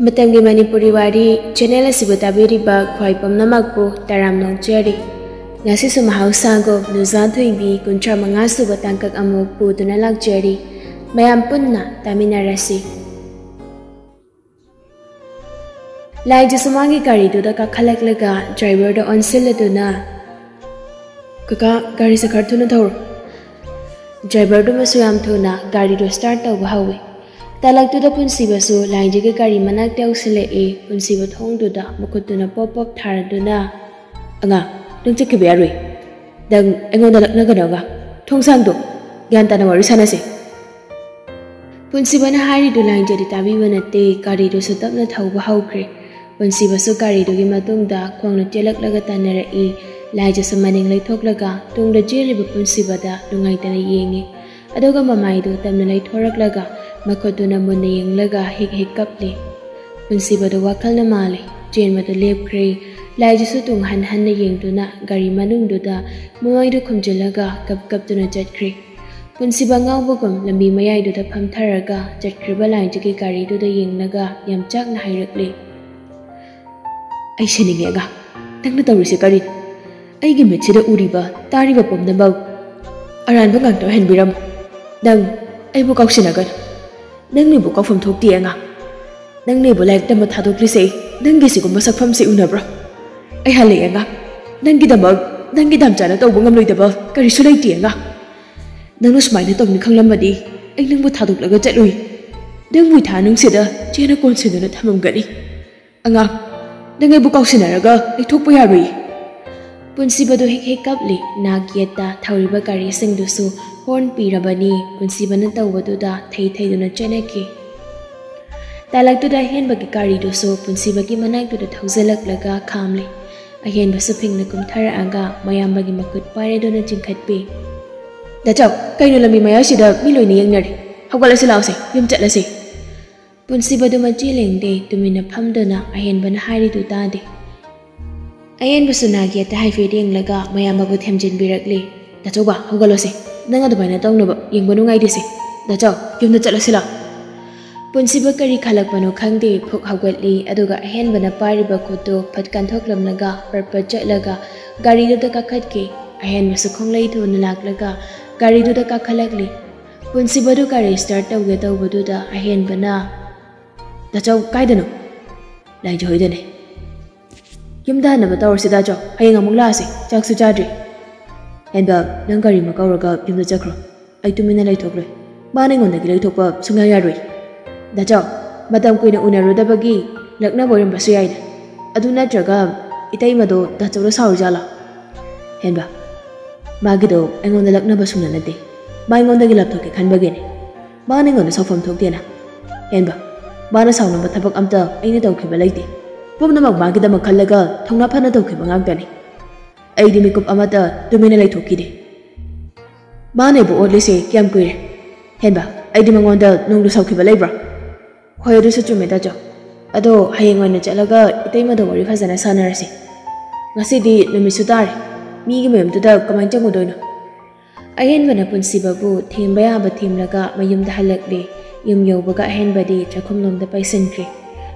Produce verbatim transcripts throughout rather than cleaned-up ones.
ꯃꯇꯝꯒꯤ ꯃꯅꯤꯄꯨꯔꯤ ꯋꯥꯔꯤ ꯆꯦꯅꯦꯜ ꯑꯁꯤꯕꯨ ꯇꯥꯕꯤꯔꯤꯕ ꯈ꯭ꯋꯥꯏ ꯄꯨꯝꯅꯃꯛꯄꯨ ꯇꯔꯥꯝꯅ ꯑꯣꯛꯆꯔꯤ꯫ ꯉꯁꯤꯁꯨ ꯃꯍꯧꯁꯥꯒꯨꯝ ꯅꯨꯖꯥ ꯊꯣꯏꯕꯤ ꯀꯨꯟꯊ꯭ꯔꯥ ꯃꯉꯥ ꯁꯨꯕ ꯇꯥꯡꯀꯛ ꯑꯃꯨꯛ ꯄꯨꯗꯨꯅ ꯂꯥꯛꯆꯔꯤ꯫ ꯃꯌꯥꯝ ꯄꯨꯟꯅ ꯇꯥꯃꯤꯟꯅꯔꯁꯤ꯫ ꯂꯥꯏꯖꯁꯨ ꯃꯥꯒꯤ ꯒꯥꯔꯤꯗꯨꯗ ꯀꯥꯈꯠꯂꯛꯂꯒ ꯗ꯭ꯔꯥꯏꯚꯔꯗ ꯑꯣꯟꯁꯤꯜꯂꯗꯨꯅ, "ꯀꯀꯥ, ꯒꯥꯔꯤꯁꯦ ꯈꯔ ꯊꯨꯅ ꯊꯧꯔꯣ꯫" ꯗ꯭ꯔꯥꯏꯚꯔꯗꯨꯃꯁꯨ ꯌꯥꯝ ꯊꯨꯅ ꯒꯥꯔꯤꯗꯨ ꯁ꯭ꯇꯥꯔꯠ ꯇꯧꯕ ꯍꯧꯏ꯫ ꯇꯥꯂꯛꯇꯨꯗ ꯄꯨꯟꯁꯤꯕꯁꯨ ꯂꯥꯏꯖꯒꯤ ꯒꯥꯔꯤ ꯃꯅꯥꯛꯇ ꯌꯧꯁꯤꯜꯂꯛꯏ꯫ ꯄꯨꯟꯁꯤꯕ ꯊꯣꯡꯗꯨꯗ ꯃꯈꯨꯠꯇꯨꯅ ꯄꯣꯞ ꯄꯣꯞ ꯊꯥꯔꯗꯨꯅ, "ꯑꯉꯥꯡ, ꯅꯪ ꯆꯠꯈꯤꯕ ꯌꯥꯔꯣꯏ꯫ ꯅꯪ ꯑꯩꯉꯣꯟꯗ ꯂꯛꯅꯒꯅꯣ ꯑꯉꯥꯡ꯫ ꯊꯣꯡꯁꯥꯡꯗꯣ ꯒ꯭ꯌꯥꯟ ꯇꯥꯅ ꯋꯥꯔꯤ ꯁꯥꯟꯅꯁꯦ꯫" ꯄꯨꯟꯁꯤꯕꯅ ꯍꯥꯏꯔꯤꯗꯨ ꯂꯥꯏꯖꯗꯤ ꯇꯥꯕꯤꯕ ꯅꯠꯇꯦ꯫ ꯒꯥꯔꯤꯗꯨꯁꯨ ꯇꯞꯅ ꯊꯧꯕ ꯍꯧꯈ꯭ꯔꯦ꯫ ꯄꯨꯟꯁꯤꯕꯁꯨ ꯒꯥꯔꯤꯗꯨꯒꯤ ꯃꯇꯨꯡꯗ ꯈꯣꯡꯅ ꯆꯦꯜꯂꯛꯂꯒ ꯇꯥꯟꯅꯔꯛꯏ꯫ ꯂꯥꯏꯖꯁꯨ ꯃꯅꯤꯡ ꯂꯩꯊꯣꯛꯂꯒ ꯇꯨꯡꯗ ꯆꯦꯜꯂꯤꯕ ꯄꯨꯟꯁꯤꯕꯗ ꯅꯨꯡꯉꯥꯏꯇꯅ ꯌꯦꯡꯉꯤ꯫ ꯑꯗꯨꯒ ꯃꯃꯥꯏꯗꯨ ꯇꯞꯅ ꯂꯩꯊꯣꯔꯛꯂꯒ ꯃꯈꯨꯠꯇꯨꯅ ꯃꯨꯟꯅ ꯌꯦꯡꯂꯒ ꯍꯤꯛ ꯍꯤꯛ ꯀꯞꯂꯤ꯫ ꯄꯨꯟꯁꯤꯕꯗꯨ ꯋꯥꯈꯜꯅ ꯃꯥꯜꯂꯤ꯫ ꯆꯦꯟꯕꯗꯨ ꯂꯦꯞꯈ꯭ꯔꯦ꯫ ꯂꯥꯏꯖꯁꯨ ꯇꯨꯡ ꯍꯟ ꯍꯟꯅ ꯌꯦꯡꯗꯨꯅ ꯒꯥꯔꯤ ꯃꯅꯨꯡꯗꯨꯗ ꯃꯃꯥꯏꯗꯨ ꯈꯨꯝꯖꯤꯜꯂꯒ ꯀꯞ ꯀꯞꯇꯨꯅ ꯆꯠꯈ꯭ꯔꯦ꯫ ꯄꯨꯟꯁꯤꯕ ꯉꯥꯎꯕꯒꯨꯝ ꯂꯝꯕꯤ ꯃꯌꯥꯏꯗꯨꯗ ꯐꯝꯊꯔꯒ ꯆꯠꯈ꯭ꯔꯤꯕ ꯂꯥꯏꯖꯒꯤ ꯒꯥꯔꯤꯗꯨꯗ ꯌꯦꯡꯂꯒ ꯌꯥꯝ ꯆꯥꯛꯅ ꯍꯥꯏꯔꯛꯂꯤ, "ꯑꯩ ꯁꯤꯅꯤꯡꯉꯦ ꯑꯉꯥꯡ, ꯅꯪꯅ ꯇꯧꯔꯤꯁꯦ ꯀꯔꯤꯅꯣ? ꯑꯩꯒꯤ ꯃꯤꯠꯁꯤꯗ ꯎꯔꯤꯕ, ꯇꯥꯔꯤꯕ ꯄꯨꯝꯅꯃꯛ ꯑꯔꯥꯟꯕ ꯉꯥꯛꯇ ꯑꯣꯏꯍꯟꯕꯤꯔꯝꯃꯣ꯫ ꯅꯪ ꯑꯩꯕꯨ ꯀꯥꯎꯁꯤꯟꯅꯒꯅꯨ꯫ ꯅꯪꯅꯕꯨ ꯀꯥꯎꯐꯝ ꯊꯣꯛꯇꯦ ꯑꯉꯥꯡ꯫ ꯅꯪꯅꯕꯨ ꯂꯥꯏꯔꯤꯛ ꯇꯝꯕ ꯊꯥꯗꯣꯛꯂꯤꯁꯦ ꯅꯪꯒꯤ ꯁꯤꯒꯨꯝꯕ ꯁꯛꯐꯝꯁꯦ ꯎꯅꯕ꯭ꯔꯣ? ꯑꯩ ꯍꯜꯂꯛꯑꯦ ꯑꯉꯥꯡ꯫ ꯅꯪꯒꯤꯗꯃꯛ, ꯅꯪꯒꯤ ꯗꯥꯝꯆꯥꯅ ꯇꯧꯕ ꯉꯝꯂꯣꯏꯗꯕ ꯀꯔꯤꯁꯨ ꯂꯩꯇꯦ ꯑꯉꯥꯡ꯫ ꯅꯪꯅ ꯁꯨꯃꯥꯏꯅ ꯇꯧꯅꯤ ꯈꯪꯂꯝꯃꯗꯤ ꯑꯩ ꯅꯪꯕꯨ ꯊꯥꯗꯣꯛꯂꯒ ꯆꯠꯂꯣꯏ꯫ ꯅꯪꯕꯨ ꯏꯊꯥ ꯅꯨꯡꯁꯤꯗ ꯆꯦꯅ ꯀꯣꯟꯁꯤꯟꯗꯨꯅ ꯊꯝꯃꯝꯒꯅꯤ꯫ ꯑꯉꯥꯡ, ꯅꯪ ꯑꯩꯕꯨ ꯀꯥꯎꯁꯤꯟꯅꯔꯒ ꯂꯩꯊꯣꯛꯄ ꯌꯥꯔꯣꯏ꯫" ꯄꯨꯟꯁꯤꯕꯗꯨ ꯍꯦꯛ ꯍꯦꯛ ꯀꯞꯂꯤ꯫ ꯅꯥꯛ ꯌꯦꯠꯇ ꯊꯧꯔꯤꯕ ꯒꯥꯔꯤꯁꯤꯡꯗꯨꯁꯨ ꯍꯣꯔꯟ ꯄꯤꯔꯕꯅꯤ꯫ ꯄꯨꯟꯁꯤꯕꯅ ꯇꯧꯕꯗꯨꯗ ꯊꯩ ꯊꯩꯗꯨꯅ ꯆꯦꯟꯅꯈꯤ꯫ ꯇꯥꯂꯛꯇꯨꯗ ꯑꯍꯦꯟꯕꯒꯤ ꯒꯥꯔꯤꯗꯨꯁꯨ ꯄꯨꯟꯁꯤꯕꯒꯤ ꯃꯅꯥꯛꯇꯨꯗ ꯊꯧꯖꯤꯜꯂꯛꯂꯒ ꯈꯥꯝꯂꯤ꯫ ꯑꯍꯦꯟꯕꯁꯨ ꯐꯤꯡꯅ ꯀꯨꯝꯊꯔꯛꯑꯒ ꯃꯌꯥꯝꯕꯒꯤ ꯃꯈꯨꯠ ꯄꯥꯏꯔꯗꯨꯅ ꯆꯤꯡꯈꯠꯄꯤ꯫ "ꯗꯥꯆꯧ, ꯀꯩꯅꯣ ꯂꯝꯕꯤ ꯃꯌꯥꯏꯁꯤꯗ ꯃꯤ ꯂꯣꯏꯅ ꯌꯦꯡꯅꯔꯤ꯫ ꯍꯧꯒꯠꯂꯁꯤ ꯂꯥꯛꯑꯣꯁꯦ, ꯌꯨꯝ ꯆꯠꯂꯁꯤ꯫" ꯄꯨꯟꯁꯤꯕꯗꯨ ꯃꯆꯤ ꯂꯦꯡꯗꯦ, ꯇꯨꯃꯤꯟꯅ ꯐꯝꯗꯨꯅ ꯑꯍꯦꯟꯕꯅ ꯍꯥꯏꯔꯤꯗꯨ ꯇꯥꯗꯦ꯫ ꯑꯍꯦꯟꯕꯁꯨ ꯅꯥꯛ ꯌꯦꯠꯇ ꯍꯥꯏꯐꯦꯠ ꯌꯦꯡꯂꯒ ꯃꯌꯥꯝꯕꯕꯨ ꯊꯦꯝꯖꯤꯟꯕꯤꯔꯛꯂꯤ꯫ "ꯗꯥꯆꯧꯕ, ꯍꯧꯒꯠꯂꯣꯁꯦ꯫ ꯅꯪ ꯑꯗꯨꯃꯥꯏꯅ ꯇꯧꯅꯕ ꯌꯦꯡꯕ ꯅꯨꯡꯉꯥꯏꯇꯦꯁꯦ꯫ ꯗꯥꯆꯧ, ꯌꯨꯝꯗ ꯆꯠꯂꯁꯤ ꯂꯥꯛꯑꯣ꯫" ꯄꯨꯟꯁꯤꯕ ꯀꯔꯤ ꯈꯜꯂꯛꯄꯅꯣ ꯈꯪꯗꯦ, ꯐꯨꯛ ꯍꯧꯒꯠꯂꯤ꯫ ꯑꯗꯨꯒ ꯑꯍꯦꯟꯕꯅ ꯄꯥꯏꯔꯤꯕ ꯈꯨꯠꯇꯨ ꯐꯠ ꯀꯟꯊꯣꯛꯂꯝꯂꯒ ꯄꯠ ꯄꯠ ꯆꯠꯂꯒ ꯒꯥꯔꯤꯗꯨꯗ ꯀꯥꯈꯠꯈꯤ꯫ ꯑꯍꯦꯟꯕꯁꯨ ꯈꯣꯡꯂꯩ ꯊꯨꯅ ꯂꯥꯛꯂꯒ ꯒꯥꯔꯤꯗꯨꯗ ꯀꯥꯈꯠꯂꯛꯂꯤ꯫ ꯄꯨꯟꯁꯤꯕꯗꯨ ꯒꯥꯔꯤ ꯁ꯭ꯇꯥꯔꯠ ꯇꯧꯒꯦ ꯇꯧꯕꯗꯨꯗ ꯑꯍꯦꯟꯕꯅ, "ꯗꯥꯆꯧ, ꯀꯥꯏꯗꯅꯣ?" "ꯂꯥꯏꯖ ꯍꯣꯏꯗꯅꯦ꯫" "ꯌꯨꯝꯗ ꯍꯟꯅꯕ ꯇꯧꯔꯁꯤ ꯗꯥꯆꯧ, ꯍꯌꯦꯡ ꯑꯃꯨꯛ ꯂꯥꯛꯑꯁꯤ, ꯆꯥꯛꯁꯨ ꯆꯥꯗ꯭ꯔꯤ꯫" "ꯍꯦꯟꯕ, ꯅꯪ ꯒꯥꯔꯤ ꯑꯃ ꯀꯧꯔꯒ ꯌꯨꯝꯗ ꯆꯠꯈ꯭ꯔꯣ꯫ ꯑꯩ ꯇꯨꯃꯤꯟꯅ ꯂꯩꯊꯣꯛꯂꯣꯏ꯫ ꯃꯥꯅ ꯑꯩꯉꯣꯟꯗꯒꯤ ꯂꯩꯊꯣꯛꯄ ꯁꯨꯡꯌꯥ ꯌꯥꯔꯣꯏ꯫" "ꯗꯥꯆꯧ, ꯃꯇꯝ ꯀꯨꯏꯅ ꯎꯅꯔꯨꯗꯕꯒꯤ ꯂꯛꯅꯕ ꯑꯣꯏꯔꯝꯕꯁꯨ ꯌꯥꯏꯗ꯫ ꯑꯗꯨ ꯅꯠꯇ꯭ꯔꯒ ꯏꯇꯩꯃꯗꯣ ꯗꯥꯆꯧꯗ ꯁꯥꯎꯔꯤꯖꯥꯠꯂꯣ?" "ꯍꯦꯟꯕ, ꯃꯥꯒꯤꯗꯣ ꯑꯩꯉꯣꯟꯗ ꯂꯛꯅꯕ ꯁꯨꯡꯅ ꯅꯠꯇꯦ꯫ ꯃꯥ ꯑꯩꯉꯣꯟꯗꯒꯤ ꯂꯥꯞꯊꯣꯛꯀꯦ ꯈꯟꯕꯒꯤꯅꯦ꯫ ꯃꯥꯅ ꯑꯩꯉꯣꯟꯗ ꯁꯥꯎꯐꯝ ꯊꯣꯛꯇꯦꯅ꯫ ꯍꯦꯟꯕ, ꯃꯥꯅ ꯁꯥꯎꯅꯕ ꯊꯕꯛ ꯑꯝꯇ ꯑꯩꯅ ꯇꯧꯈꯤꯕ ꯂꯩꯇꯦ꯫ ꯄꯨꯝꯅꯃꯛ ꯃꯥꯒꯤꯗꯃꯛ ꯈꯜꯂꯒ ꯊꯧꯅꯥ ꯐꯅ ꯇꯧꯈꯤꯕ ꯉꯥꯛꯇꯅꯤ꯫ ꯑꯩꯗꯤ ꯃꯤꯀꯨꯞ ꯑꯃꯇ ꯇꯨꯃꯤꯟꯅ ꯂꯩꯊꯣꯛꯈꯤꯗꯦ꯫ ꯃꯥꯅ ꯑꯩꯕꯨ ꯑꯣꯠꯂꯤꯁꯦ ꯀꯌꯥꯝ ꯀꯨꯏꯔꯦ? ꯍꯦꯟꯕ, ꯑꯩꯗꯤ ꯃꯉꯣꯟꯗ ꯅꯣꯡꯗ ꯁꯥꯎꯈꯤꯕ ꯂꯩꯕ꯭ꯔꯣ?" "ꯍꯣꯏ, ꯑꯗꯨꯁꯨ ꯆꯨꯝꯃꯦ ꯗꯥꯆꯧ꯫ ꯑꯗꯣ ꯍꯌꯦꯡ ꯑꯣꯏꯅ ꯆꯠꯂꯒ ꯏꯇꯩꯃꯗ ꯋꯥꯔꯤ ꯐꯖꯅ ꯁꯥꯟꯅꯔꯁꯤ꯫ ꯉꯁꯤꯗꯤ ꯅꯨꯃꯤꯠꯁꯨ ꯇꯥꯔꯦ꯫ ꯃꯤꯒꯤ ꯃꯌꯨꯝꯗꯨꯗ ꯀꯃꯥꯏꯅ ꯆꯪꯉꯨꯗꯣꯏꯅꯣ?" ꯑꯍꯦꯟꯕꯅ ꯄꯨꯟꯁꯤꯕꯕꯨ ꯊꯦꯝꯕ ꯌꯥꯕ ꯊꯦꯝꯂꯒ ꯃꯌꯨꯝꯗ ꯍꯜꯂꯛꯂꯦ꯫ ꯌꯨꯝ ꯌꯧꯕꯒ ꯑꯍꯦꯟꯕꯗꯤ ꯆꯥꯛꯈꯨꯝꯂꯣꯝꯗ ꯄꯥꯏꯁꯤꯟꯈ꯭ꯔꯦ꯫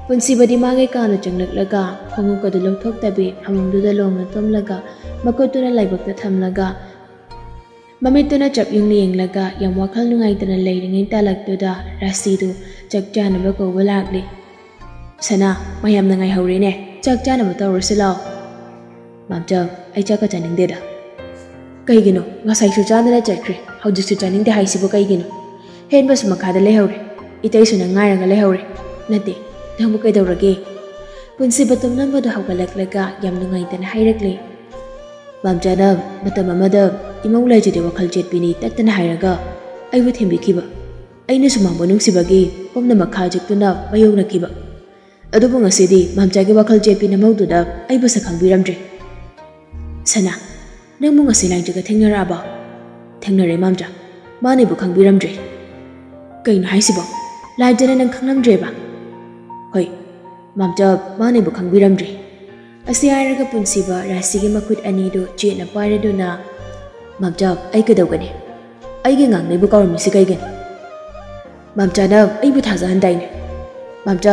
ꯄꯨꯟꯁꯤꯕꯗꯤ ꯃꯥꯒꯤ ꯀꯥꯗ ꯆꯪꯂꯛꯂꯒ ꯈꯣꯡꯎꯞ ꯑꯗꯨ ꯂꯧꯊꯣꯛꯇꯕꯤ ꯐꯃꯨꯡꯗꯨꯗ ꯂꯣꯡꯅ ꯇꯨꯝꯂꯒ ꯃꯈꯨꯠꯇꯨꯅ ꯂꯥꯏꯕꯛꯇ ꯊꯝꯂꯒ ꯃꯃꯤꯠꯇꯨꯅ ꯆꯞ ꯌꯨꯡꯅ ꯌꯦꯡꯂꯒ ꯌꯥꯝ ꯋꯥꯈꯜ ꯅꯨꯡꯉꯥꯏꯇꯅ ꯂꯩꯔꯤꯉꯩ ꯇꯥꯂꯛꯇꯨꯗ ꯔꯥꯁꯤꯗꯨ ꯆꯥꯛ ꯆꯥꯅꯕ ꯀꯧꯕ ꯂꯥꯛꯂꯦ꯫ "ꯁꯅꯥ, ꯃꯌꯥꯝꯅ ꯉꯥꯏꯍꯧꯔꯦꯅꯦ, ꯆꯥꯛ ꯆꯥꯅꯕ ꯇꯧꯔꯁꯤ ꯂꯥꯛꯑꯣ꯫" "ꯃꯥꯝꯆꯥ, ꯑꯩ ꯆꯥꯛꯀ ꯆꯥꯅꯤꯡꯗꯦꯗ꯫" "ꯀꯩꯒꯤꯅꯣ? ꯉꯁꯥꯏꯁꯨ ꯆꯥꯗꯅ ꯆꯠꯈ꯭ꯔꯦ, ꯍꯧꯖꯤꯛꯁꯨ ꯆꯥꯅꯤꯡꯗꯦ ꯍꯥꯏꯁꯤꯕꯨ ꯀꯩꯒꯤꯅꯣ? ꯍꯦꯟꯕꯁꯨ ꯃꯈꯥꯗ ꯂꯩꯍꯧꯔꯦ, ꯏꯇꯩꯁꯨ ꯅꯪ ꯉꯥꯏꯔꯒ ꯂꯩꯍꯧꯔꯦ꯫ ꯅꯠꯇꯦ, ꯅꯪꯕꯨ ꯀꯩꯗꯧꯔꯒꯦ?" ꯄꯨꯟꯁꯤꯕ ꯇꯨꯝꯂꯝꯕꯗꯨ ꯍꯧꯒꯠꯂꯛꯂꯒ ꯌꯥꯝ ꯅꯨꯡꯉꯥꯏꯇꯅ ꯍꯥꯏꯔꯛꯂꯦ꯫ "ꯃꯥꯝꯆꯥꯅ ꯃꯇꯝ ꯑꯃꯗ ꯏꯃꯧ ꯂꯥꯏꯖꯗꯤ ꯋꯥꯈꯜ ꯆꯦꯠꯄꯤꯅꯤ ꯇꯠꯇꯅ ꯍꯥꯏꯔꯒ ꯑꯩꯕꯨ ꯊꯦꯝꯕꯤꯈꯤꯕ꯫ ꯑꯩꯅꯁꯨ ꯃꯥꯕꯨ ꯅꯨꯡꯁꯤꯕꯒꯤ ꯄꯨꯝꯅꯃꯛ ꯈꯥ ꯆꯤꯛꯇꯨꯅ ꯃꯥꯌꯣꯛꯅꯈꯤꯕ꯫ ꯑꯗꯨꯕꯨ ꯉꯁꯤꯗꯤ ꯃꯥꯝꯆꯥꯒꯤ ꯋꯥꯈꯜ ꯆꯦꯠꯄꯤ ꯅꯃꯧꯗꯨꯗ ꯑꯩꯕꯨ ꯁꯛꯈꯪꯕꯤꯔꯝꯗ꯭ꯔꯦ꯫" "ꯁꯅꯥ, ꯅꯪꯕꯨ ꯉꯁꯤ ꯂꯥꯏꯖꯒ ꯊꯦꯡꯅꯔꯛꯑꯕꯣ?" "ꯊꯦꯡꯅꯔꯦ ꯃꯥꯝꯆꯥ, ꯃꯥꯅ ꯑꯩꯕꯨ ꯈꯪꯕꯤꯔꯝꯗ꯭ꯔꯦ꯫" "ꯀꯩꯅꯣ ꯍꯥꯏꯁꯤꯕꯣ? ꯂꯥꯏꯖꯅ ꯅꯪ ꯈꯪꯂꯝꯗ꯭ꯔꯦꯕ?" "ꯍꯣꯏ ꯃꯥꯝꯆꯥ, ꯃꯥꯅ ꯑꯩꯕꯨ ꯈꯪꯕꯤꯔꯝꯗ꯭ꯔꯦ꯫" ꯑꯁꯤ ꯍꯥꯏꯔꯒ ꯄꯨꯟꯁꯤꯕ ꯔꯥꯁꯤꯒꯤ ꯃꯈꯨꯠ ꯑꯅꯤꯗꯨ ꯆꯦꯠꯅ ꯄꯥꯏꯔꯗꯨꯅ, "ꯃꯥꯝꯆꯥ, ꯑꯩ ꯀꯩꯗꯧꯒꯅꯤ? ꯑꯩꯒꯤ ꯉꯥꯡꯅꯩꯕꯨ ꯀꯥꯎꯔꯝꯃꯤꯁꯤ ꯀꯩꯒꯤꯅꯣ?" ꯃꯥꯝꯆꯥꯅ ꯑꯩꯕꯨ ꯊꯥꯖꯍꯟꯗꯥꯏꯅꯦ? ꯃꯥꯝꯆꯥ,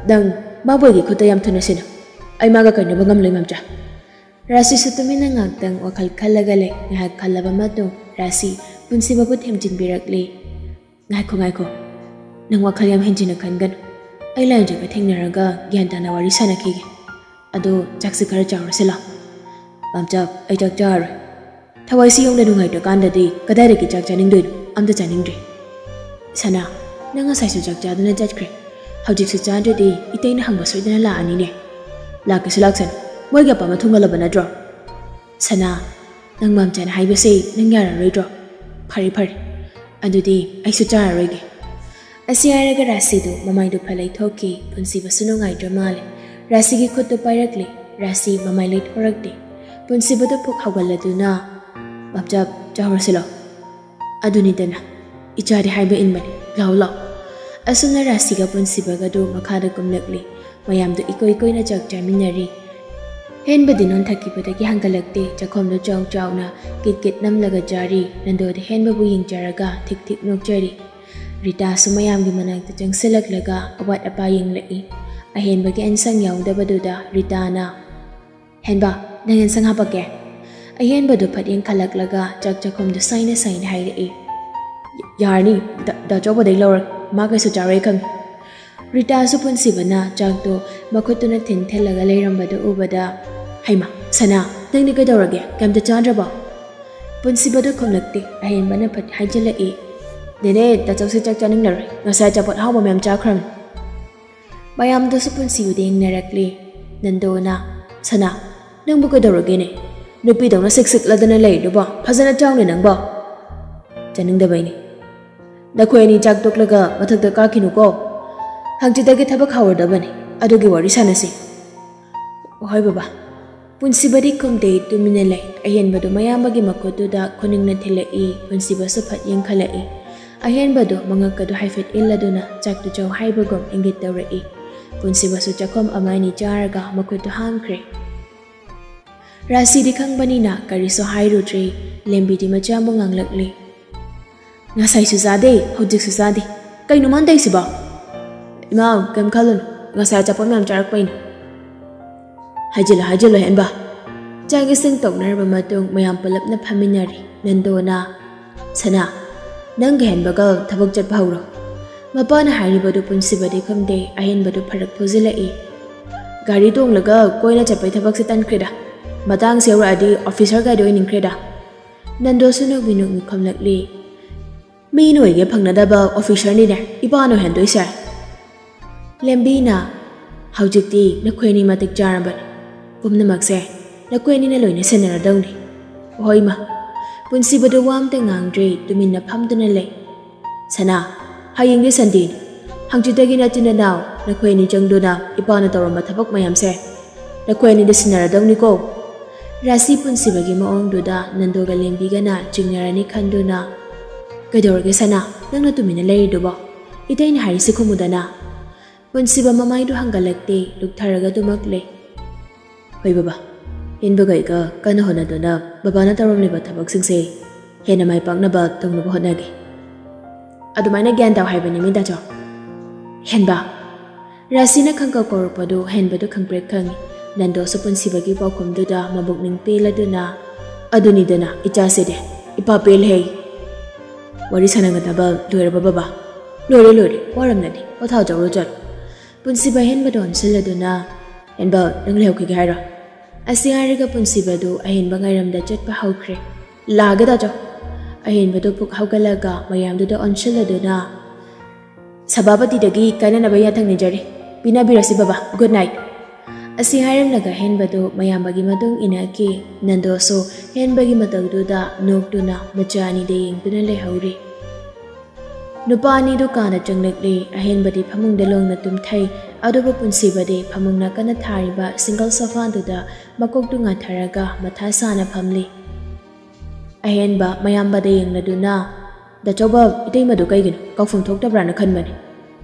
ꯅꯪ ꯃꯥꯕꯨ ꯑꯩꯒꯤ ꯈꯨꯠꯇ ꯌꯥꯝ ꯊꯨꯅ ꯁꯤꯟꯅꯧ꯫ ꯑꯩ ꯃꯥꯒ ꯀꯥꯏꯅꯕ ꯉꯝꯂꯣꯏ, ꯃꯥꯝꯆꯥ꯫ ꯔꯥꯁꯤꯁꯨ ꯇꯨꯃꯤꯟꯅ ꯉꯥꯛꯇꯪ ꯋꯥꯈꯜ ꯈꯜꯂꯒ ꯂꯩ꯫ ꯉꯥꯏꯍꯥꯛ ꯈꯜꯂꯕ ꯃꯇꯨꯡ ꯔꯥꯁꯤ ꯄꯨꯟꯁꯤꯕꯕꯨ ꯊꯦꯝꯖꯤꯟꯕꯤꯔꯛꯂꯤ꯫ "ꯉꯥꯏꯈꯣ, ꯉꯥꯏꯈꯣ꯫ ꯅꯪ ꯋꯥꯈꯜ ꯌꯥꯝ ꯍꯦꯟꯖꯤꯟꯅ ꯈꯟꯒꯅꯨ꯫ ꯑꯩ ꯂꯥꯏꯌꯦꯡꯖꯕ ꯊꯦꯡꯅꯔꯒ ꯒ꯭ꯌꯥꯟ ꯇꯥꯅ ꯋꯥꯔꯤ ꯁꯥꯟꯅꯈꯤꯒꯦ꯫ ꯑꯗꯣ ꯆꯥꯛꯁꯤ ꯈꯔ ꯆꯥꯔꯨꯁꯤ ꯂꯥꯎ꯫" "ꯃꯥꯝꯆꯥ, ꯑꯩ ꯆꯥꯛ ꯆꯥꯔꯔꯣꯏ꯫ ꯊꯋꯥꯏꯁꯤ ꯌꯧꯅ ꯅꯨꯡꯉꯥꯏꯇ꯭ꯔꯀꯥꯟꯗꯗꯤ ꯀꯗꯥꯏꯗꯒꯤ ꯆꯥꯛ ꯆꯥꯅꯤꯡꯗꯣꯏꯅꯣ? ꯑꯝꯇ ꯆꯥꯅꯤꯡꯗ꯭ꯔꯦ꯫" "ꯁꯅꯥ, ꯅꯪ ꯉꯁꯥꯏꯁꯨ ꯆꯥꯛ ꯆꯥꯗꯅ ꯆꯠꯈ꯭ꯔꯦ꯫ ꯍꯧꯖꯤꯛꯁꯨ ꯆꯥꯗ꯭ꯔꯗꯤ ꯏꯇꯩꯅ ꯍꯪꯕ ꯁꯣꯏꯗꯅ ꯂꯥꯛꯑꯅꯤꯅꯦ꯫" "ꯂꯥꯛꯀꯦꯁꯨ ꯂꯥꯛꯁꯅꯨ꯫ ꯃꯣꯏꯒꯤ ꯑꯄꯥꯝꯕ ꯊꯨꯡꯍꯜꯂꯕ ꯅꯠꯇ꯭ꯔꯣ?" "ꯁꯅꯥ, ꯅꯪ ꯃꯥꯝꯆꯥꯅ ꯍꯥꯏꯕꯁꯦ ꯅꯪ ꯌꯥꯔꯔꯣꯏꯗ꯭ꯔꯣ? ꯐꯔꯦ, ꯐꯔꯦ꯫ ꯑꯗꯨꯗꯤ ꯑꯩꯁꯨ ꯆꯥꯔꯔꯣꯏꯒꯦ꯫" ꯑꯁꯤ ꯍꯥꯏꯔꯒ ꯔꯥꯁꯤꯗꯨ ꯃꯃꯥꯏꯗꯨ ꯐꯠ ꯂꯩꯊꯣꯛꯈꯤ꯫ ꯄꯨꯟꯁꯤꯕꯁꯨ ꯅꯨꯡꯉꯥꯏꯇ꯭ꯔ ꯃꯥꯜꯂꯦ꯫ ꯔꯥꯁꯤꯒꯤ ꯈꯨꯠꯇꯨ ꯄꯥꯏꯔꯛꯂꯦ꯫ ꯔꯥꯁꯤ ꯃꯃꯥꯏ ꯂꯩꯊꯣꯔꯛꯇꯦ꯫ ꯄꯨꯟꯁꯤꯕꯗꯨ ꯄꯨꯛ ꯍꯧꯒꯠꯂꯗꯨꯅ, "ꯃꯥꯝꯆꯥ, ꯆꯥꯍꯧꯔꯁꯤ ꯂꯥꯎ꯫" "ꯑꯗꯨꯅꯤꯗꯅ, ꯏꯆꯥꯗꯤ ꯍꯥꯏꯕ ꯏꯟꯕꯅꯤ, ꯂꯥꯎ, ꯂꯥꯎ꯫" ꯑꯁꯨꯝꯅ ꯔꯥꯁꯤꯒ ꯄꯨꯟꯁꯤꯕꯒꯗꯨ ꯃꯈꯥꯗ ꯀꯨꯝꯂꯛꯂꯤ꯫ ꯃꯌꯥꯝꯗꯨ ꯏꯀꯣꯏ ꯀꯣꯏꯅ ꯆꯥꯛ ꯆꯥꯃꯤꯟꯅꯔꯤ꯫ ꯍꯦꯟꯕꯗꯤ ꯅꯣꯟꯊꯈꯤꯕꯗꯒꯤ ꯍꯟꯒꯠꯂꯛꯇꯦ꯫ ꯆꯥꯛꯈꯣꯝꯗꯨ ꯆꯥꯎ ꯆꯥꯎꯅ ꯀꯤꯠ ꯀꯤꯠ ꯅꯝꯂꯒ ꯆꯥꯔꯤ꯫ ꯅꯟꯗꯣꯗꯤ ꯍꯦꯟꯕꯕꯨ ꯌꯦꯡꯖꯔꯒ ꯊꯤꯛ ꯊꯤꯛ ꯅꯣꯛꯆꯔꯤ꯫ ꯔꯤꯇꯥꯁꯨ ꯃꯌꯥꯝꯒꯤ ꯃꯅꯥꯛꯇ ꯆꯪꯁꯤꯜꯂꯛꯂꯒ ꯑꯋꯥꯠ ꯑꯄꯥ ꯌꯦꯡꯂꯛꯏ꯫ ꯑꯍꯦꯟꯕꯒꯤ ꯑꯦꯟꯁꯥꯡ ꯌꯥꯎꯗꯕꯗꯨꯗ ꯔꯤꯇꯥꯅ, "ꯍꯦꯟꯕ, ꯅꯪ ꯑꯦꯟꯁꯥꯡ ꯍꯥꯞꯄꯛꯀꯦ?" ꯑꯍꯦꯟꯕꯗꯨ ꯐꯠ ꯌꯦꯡꯈꯠꯂꯛꯂꯒ ꯆꯥꯛ ꯆꯥꯛꯈꯣꯝꯗꯨ ꯁꯥꯏꯅ ꯁꯥꯏꯅ ꯍꯥꯏꯔꯛꯏ꯫ "ꯌꯥꯔꯅꯤ, ꯗꯥ, ꯗꯥ ꯆꯧꯕꯗꯩ ꯂꯧꯔꯦ꯫ ꯃꯥ ꯀꯩꯁꯨ ꯆꯥꯔꯣꯏ ꯈꯪꯉꯤ꯫" ꯔꯤꯇꯥꯁꯨ ꯄꯨꯟꯁꯤꯕꯅ ꯆꯥꯛꯇꯨ ꯃꯈꯨꯠꯇꯨꯅ ꯊꯤꯟ ꯊꯤꯜꯂꯒ ꯂꯩꯔꯝꯕꯗꯨ ꯎꯕꯗ, "ꯍꯩꯃꯥ, ꯁꯅꯥ, ꯅꯪꯗꯤ ꯀꯩꯗꯧꯔꯒꯦ? ꯀꯩꯝꯇ ꯆꯥꯗ꯭ꯔꯕꯣ?" ꯄꯨꯟꯁꯤꯕꯗꯨ ꯈꯨꯝꯂꯛꯇꯦ꯫ ꯑꯍꯦꯟꯕꯅ ꯐꯠ ꯍꯥꯏꯖꯤꯜꯂꯛꯏ, "ꯅꯦꯅꯦ, ꯗꯥ ꯆꯧꯁꯦ ꯆꯥꯛ ꯆꯥꯅꯤꯡꯂꯔꯣꯏ꯫ ꯉꯁꯥꯏ ꯑꯆꯥꯄꯣꯠ ꯑꯍꯥꯎꯕ ꯃꯌꯥꯝ ꯆꯥꯈ꯭ꯔꯕꯅꯤ꯫" ꯃꯌꯥꯝꯗꯨꯁꯨ ꯄꯨꯟꯁꯤꯕꯨꯗꯤ ꯌꯦꯡꯅꯔꯛꯂꯤ꯫ ꯅꯟꯗꯣꯅ, "ꯁꯅꯥ, ꯅꯪꯕꯨ ꯀꯩꯗꯧꯔꯒꯦꯅꯦ? ꯅꯨꯄꯤꯗꯧꯅ ꯁꯤꯛ ꯁꯤꯛꯂꯗꯅ ꯂꯩꯔꯤꯗꯨꯕꯣ? ꯐꯖꯅ ꯆꯥꯎꯅꯦ ꯅꯪꯕꯣ꯫" "ꯆꯥꯅꯤꯡꯗꯕꯩꯅꯦ꯫ ꯅꯈꯣꯏ ꯑꯅꯤ ꯆꯥꯛ ꯇꯣꯛꯂꯒ ꯃꯊꯛꯇ ꯀꯥꯈꯤꯅꯨꯀꯣ꯫ ꯍꯪꯆꯤꯠꯇꯒꯤ ꯊꯕꯛ ꯍꯧꯔꯗꯕꯅꯤ꯫ ꯑꯗꯨꯒꯤ ꯋꯥꯔꯤ ꯁꯥꯟꯅꯁꯤ꯫" "ꯍꯣꯏ ꯕꯕꯥ꯫" ꯄꯨꯟꯁꯤꯕꯗꯤ ꯈꯨꯝꯗꯦ, ꯇꯨꯃꯤꯟꯅ ꯂꯩ꯫ ꯑꯍꯦꯟꯕꯗꯨ ꯃꯌꯥꯝꯕꯒꯤ ꯃꯈꯨꯠꯇꯨꯗ ꯈꯨꯅꯤꯡꯅ ꯊꯤꯜꯂꯛꯏ꯫ ꯄꯨꯟꯁꯤꯕꯁꯨ ꯐꯠ ꯌꯦꯡꯈꯠꯂꯛꯏ꯫ ꯑꯍꯦꯟꯕꯗꯨ ꯃꯉꯛꯀꯗꯨ ꯍꯥꯏꯐꯦꯠ ꯏꯜꯂꯗꯨꯅ ꯆꯥꯛꯇꯨ ꯆꯥꯎ ꯍꯥꯏꯕꯒꯨꯝ ꯏꯪꯒꯤꯠ ꯇꯧꯔꯛꯏ꯫ ꯄꯨꯟꯁꯤꯕꯁꯨ ꯆꯥꯛꯈꯣꯝ ꯑꯃ ꯑꯅꯤ ꯆꯥꯔꯒ ꯃꯈꯨꯠꯇꯨ ꯍꯥꯝꯈ꯭ꯔꯦ꯫ ꯔꯥꯁꯤꯗꯤ ꯈꯪꯕꯅꯤꯅ ꯀꯔꯤꯁꯨ ꯍꯥꯏꯔꯨꯗ꯭ꯔꯦ꯫ ꯂꯦꯝꯕꯤꯗꯤ ꯃꯆꯥꯕꯨ ꯉꯥꯡꯂꯛꯂꯤ꯫ "ꯉꯁꯥꯏꯁꯨ ꯆꯥꯗꯦ, ꯍꯧꯖꯤꯛꯁꯨ ꯆꯥꯗꯦ꯫ "ꯀꯩꯅꯣ ꯃꯥꯅ ꯇꯧꯔꯤꯁꯤꯕꯣ?" "ꯏꯃꯥ, ꯀꯩꯝ ꯈꯜꯂꯨꯅꯨ, ꯉꯁꯥꯏ ꯑꯆꯥꯄꯣꯠ ꯃꯌꯥꯝ ꯆꯥꯔꯛꯄꯩꯅꯦ꯫" "ꯍꯥꯏꯖꯤꯜꯂꯣ, ꯍꯥꯏꯖꯤꯜꯂꯣ, ꯍꯦꯟꯕ꯫" ꯆꯥꯛ ꯏꯁꯤꯡ ꯇꯧꯅꯔꯕ ꯃꯇꯨꯡ ꯃꯌꯥꯝ ꯄꯨꯂꯞꯅ ꯐꯝꯃꯤꯟꯅꯔꯤ꯫ ꯅꯟꯗꯣꯅ, "ꯁꯅꯥ, ꯅꯪꯒ ꯍꯦꯟꯕꯒ ꯊꯕꯛ ꯆꯠꯄ ꯍꯧꯔꯣ꯫" ꯃꯄꯥꯅ ꯍꯥꯏꯔꯤꯕꯗꯨ ꯄꯨꯟꯁꯤꯕꯗꯤ ꯈꯪꯗꯦ, ꯑꯍꯦꯟꯕꯗꯨ ꯐꯔꯛ ꯐꯨꯖꯤꯜꯂꯛꯏ꯫ "ꯒꯥꯔꯤ ꯇꯣꯡꯂꯒ ꯀꯣꯏꯅ ꯆꯠꯄꯩ ꯊꯕꯛꯁꯦ ꯇꯟꯈ꯭ꯔꯦꯗ꯫ ꯃꯇꯥꯡꯁꯦ ꯌꯧꯔꯛꯑꯗꯤ ꯑꯣꯐꯤꯁꯔ ꯒꯥꯏꯗ ꯑꯣꯏꯅꯤꯡꯈ꯭ꯔꯦꯗ꯫" ꯅꯟꯗꯣꯁꯨ ꯅꯣꯛꯃꯤ ꯅꯣꯛꯃꯤ ꯈꯨꯝꯂꯛꯂꯤ꯫ "ꯃꯤ ꯅꯣꯏꯒꯦ ꯐꯪꯅꯗꯕ ꯑꯣꯐꯤꯁꯔꯅꯤꯅꯦ ꯏꯄꯥꯅ ꯑꯣꯏꯍꯟꯗꯣꯏꯁꯦ꯫" ꯂꯦꯝꯕꯤꯅ, "ꯍꯧꯖꯤꯛꯇꯤ ꯅꯈꯣꯏ ꯑꯅꯤ ꯃꯇꯤꯛ ꯆꯥꯔꯕꯅꯤ꯫ ꯄꯨꯝꯅꯃꯛꯁꯦ ꯅꯈꯣꯏ ꯑꯅꯤꯅ ꯂꯣꯏꯅ ꯁꯦꯟꯅꯔꯗꯧꯅꯤ꯫" ꯍꯣꯏ ꯃꯥ꯫ ꯄꯨꯟꯁꯤꯕꯗꯨ ꯋꯥ ꯑꯝꯇ ꯉꯥꯡꯗ꯭ꯔꯦ, ꯇꯨꯃꯤꯟꯅ ꯐꯝꯗꯨꯅ ꯂꯩ꯫ "ꯁꯅꯥ, ꯍꯌꯦꯡꯗꯤ ꯁꯟꯗꯦꯅꯤ꯫ ꯍꯪꯆꯤꯠꯇꯒꯤ ꯅꯆꯤꯟ ꯅꯅꯥꯎ ꯅꯈꯣꯏ ꯑꯅꯤ ꯆꯪꯗꯨꯅ ꯏꯄꯥꯅ ꯇꯧꯔꯝꯕ ꯊꯕꯛ ꯃꯌꯥꯝꯁꯦ ꯅꯈꯣꯏ ꯑꯅꯤꯗ ꯁꯤꯟꯅꯔꯗꯧꯅꯤꯀꯣ꯫" ꯔꯥꯁꯤ ꯄꯨꯟꯁꯤꯕꯒꯤ ꯃꯑꯣꯡꯗꯨꯗ ꯅꯟꯗꯣꯒ ꯂꯦꯝꯕꯤꯒꯅ ꯆꯤꯡꯅꯔꯅꯤ ꯈꯟꯗꯨꯅ, "ꯀꯩꯗꯧꯔꯒꯦ ꯁꯅꯥ, ꯅꯪꯅ ꯇꯨꯃꯤꯟꯅ ꯂꯩꯔꯤꯗꯨꯕꯣ? ꯏꯇꯩꯅ ꯍꯥꯏꯔꯤꯁꯤ ꯈꯨꯝꯃꯨꯗꯅ꯫" ꯄꯨꯟꯁꯤꯕ ꯃꯃꯥꯏꯗꯨ ꯍꯪꯒꯠꯂꯛꯇꯦ, ꯂꯨꯞꯊꯔꯒ ꯑꯗꯨꯃꯛ ꯂꯩ꯫ "ꯍꯣꯏ ꯕꯕꯥ, ꯍꯦꯟꯕꯒ ꯑꯩꯒ ꯀꯟꯅ ꯍꯣꯠꯅꯗꯨꯅ ꯕꯕꯥꯅ ꯇꯧꯔꯝꯂꯤꯕ ꯊꯕꯛꯁꯤꯡꯁꯦ ꯍꯦꯟꯅ ꯃꯥꯏ ꯄꯥꯛꯅꯕ ꯇꯧꯅꯕ ꯍꯣꯠꯅꯒꯦ꯫" "ꯑꯗꯨꯃꯥꯏꯅ ꯒ꯭ꯌꯥꯟ ꯇꯥꯎ ꯍꯥꯏꯕꯅꯤ ꯃꯤ ꯗꯥꯆꯧ꯫" "ꯍꯦꯟꯕ!" ꯔꯥꯁꯤꯅ ꯈꯪꯀꯧ ꯀꯧꯔꯛꯄꯗꯨ ꯍꯦꯟꯕꯗꯨ ꯈꯪꯄ꯭ꯔꯦꯛ ꯈꯪꯉꯤ꯫ ꯅꯟꯗꯣꯁꯨ ꯄꯨꯟꯁꯤꯕꯒꯤ ꯄꯥꯎꯈꯨꯝꯗꯨꯗ ꯃꯕꯨꯛꯅꯤꯡ ꯄꯦꯜꯂꯗꯨꯅ, "ꯑꯗꯨꯅꯤꯗꯅ ꯏꯆꯥꯁꯤꯗꯤ, ꯏꯄꯥ ꯄꯦꯜꯍꯩ꯫" "ꯋꯥꯔꯤ ꯁꯥꯟꯅꯒꯗꯕ ꯂꯣꯏꯔꯕ ꯕꯕꯥ?" "ꯂꯣꯏꯔꯦ, ꯂꯣꯏꯔꯦ, ꯋꯥꯔꯝꯂꯅꯤ, ꯄꯣꯊꯥꯖꯧꯔꯣ ꯆꯠꯂꯣ꯫" ꯄꯨꯟꯁꯤꯕ ꯍꯦꯟꯕꯗ ꯑꯣꯟꯁꯤꯜꯂꯗꯨꯅ, "ꯍꯦꯟꯕ, ꯅꯪ ꯂꯩꯍꯧꯈꯤꯒꯦ ꯍꯥꯏꯔꯣ?" ꯑꯁꯤ ꯍꯥꯏꯔꯒ ꯄꯨꯟꯁꯤꯕꯗꯨ ꯑꯍꯦꯟꯕ ꯉꯥꯏꯔꯝꯗ ꯆꯠꯄ ꯍꯧꯈ꯭ꯔꯦ꯫ "ꯂꯥꯛꯑꯒꯦ ꯗꯥꯆꯧ꯫" ꯑꯍꯦꯟꯕꯗꯨ ꯄꯨꯛ ꯍꯧꯒꯠꯂꯒ ꯃꯌꯥꯝꯗꯨꯗ ꯑꯣꯟꯁꯤꯜꯂꯗꯨꯅ, "ꯁꯚꯥꯄꯇꯤꯗꯒꯤ ꯀꯥꯏꯅꯅꯕ ꯌꯥꯊꯪ ꯅꯤꯖꯔꯤ꯫ ꯄꯤꯅꯕꯤꯔꯁꯤ ꯕꯕꯥ꯫ Good night." ꯑꯁꯤ ꯍꯥꯏꯔꯝꯂꯒ ꯍꯦꯟꯕꯗꯨ ꯃꯌꯥꯝꯕꯒꯤ ꯃꯇꯨꯡ ꯏꯟꯅꯈꯤ꯫ ꯅꯟꯗꯣꯁꯨ ꯍꯦꯟꯕꯒꯤ ꯃꯇꯧꯗꯨꯗ ꯅꯣꯛꯇꯨꯅ ꯃꯆꯥ ꯑꯅꯤꯗ ꯌꯦꯡꯗꯨꯅ ꯂꯩꯍꯧꯔꯤ꯫ ꯅꯨꯄꯥ ꯑꯅꯤꯗꯨ ꯀꯥꯗ ꯆꯪꯂꯛꯂꯤ꯫ ꯑꯍꯦꯟꯕꯗꯤ ꯐꯃꯨꯡꯗ ꯂꯣꯡꯅ ꯇꯨꯝꯊꯩ꯫ ꯑꯗꯨꯕꯨ ꯄꯨꯟꯁꯤꯕꯗꯤ ꯐꯃꯨꯡ ꯅꯥꯀꯟꯗ ꯊꯥꯔꯤꯕ ꯁꯤꯡꯒꯜ ꯁꯣꯐꯥꯗꯨꯗ ꯃꯀꯣꯛꯇꯨ ꯉꯥꯊꯔꯒ ꯃꯊꯥ ꯁꯥꯅ ꯐꯝꯂꯤ꯫ ꯑꯍꯦꯟꯕ ꯃꯌꯥꯝꯕꯗ ꯌꯦꯡꯂꯗꯨꯅ, "ꯗꯥꯆꯧꯕ, ꯏꯇꯩꯃꯗꯨ ꯀꯩꯒꯤꯅꯣ? ꯀꯧꯐꯝ ꯊꯣꯛꯇꯕ꯭ꯔꯥꯅ ꯈꯟꯕꯅꯤ꯫"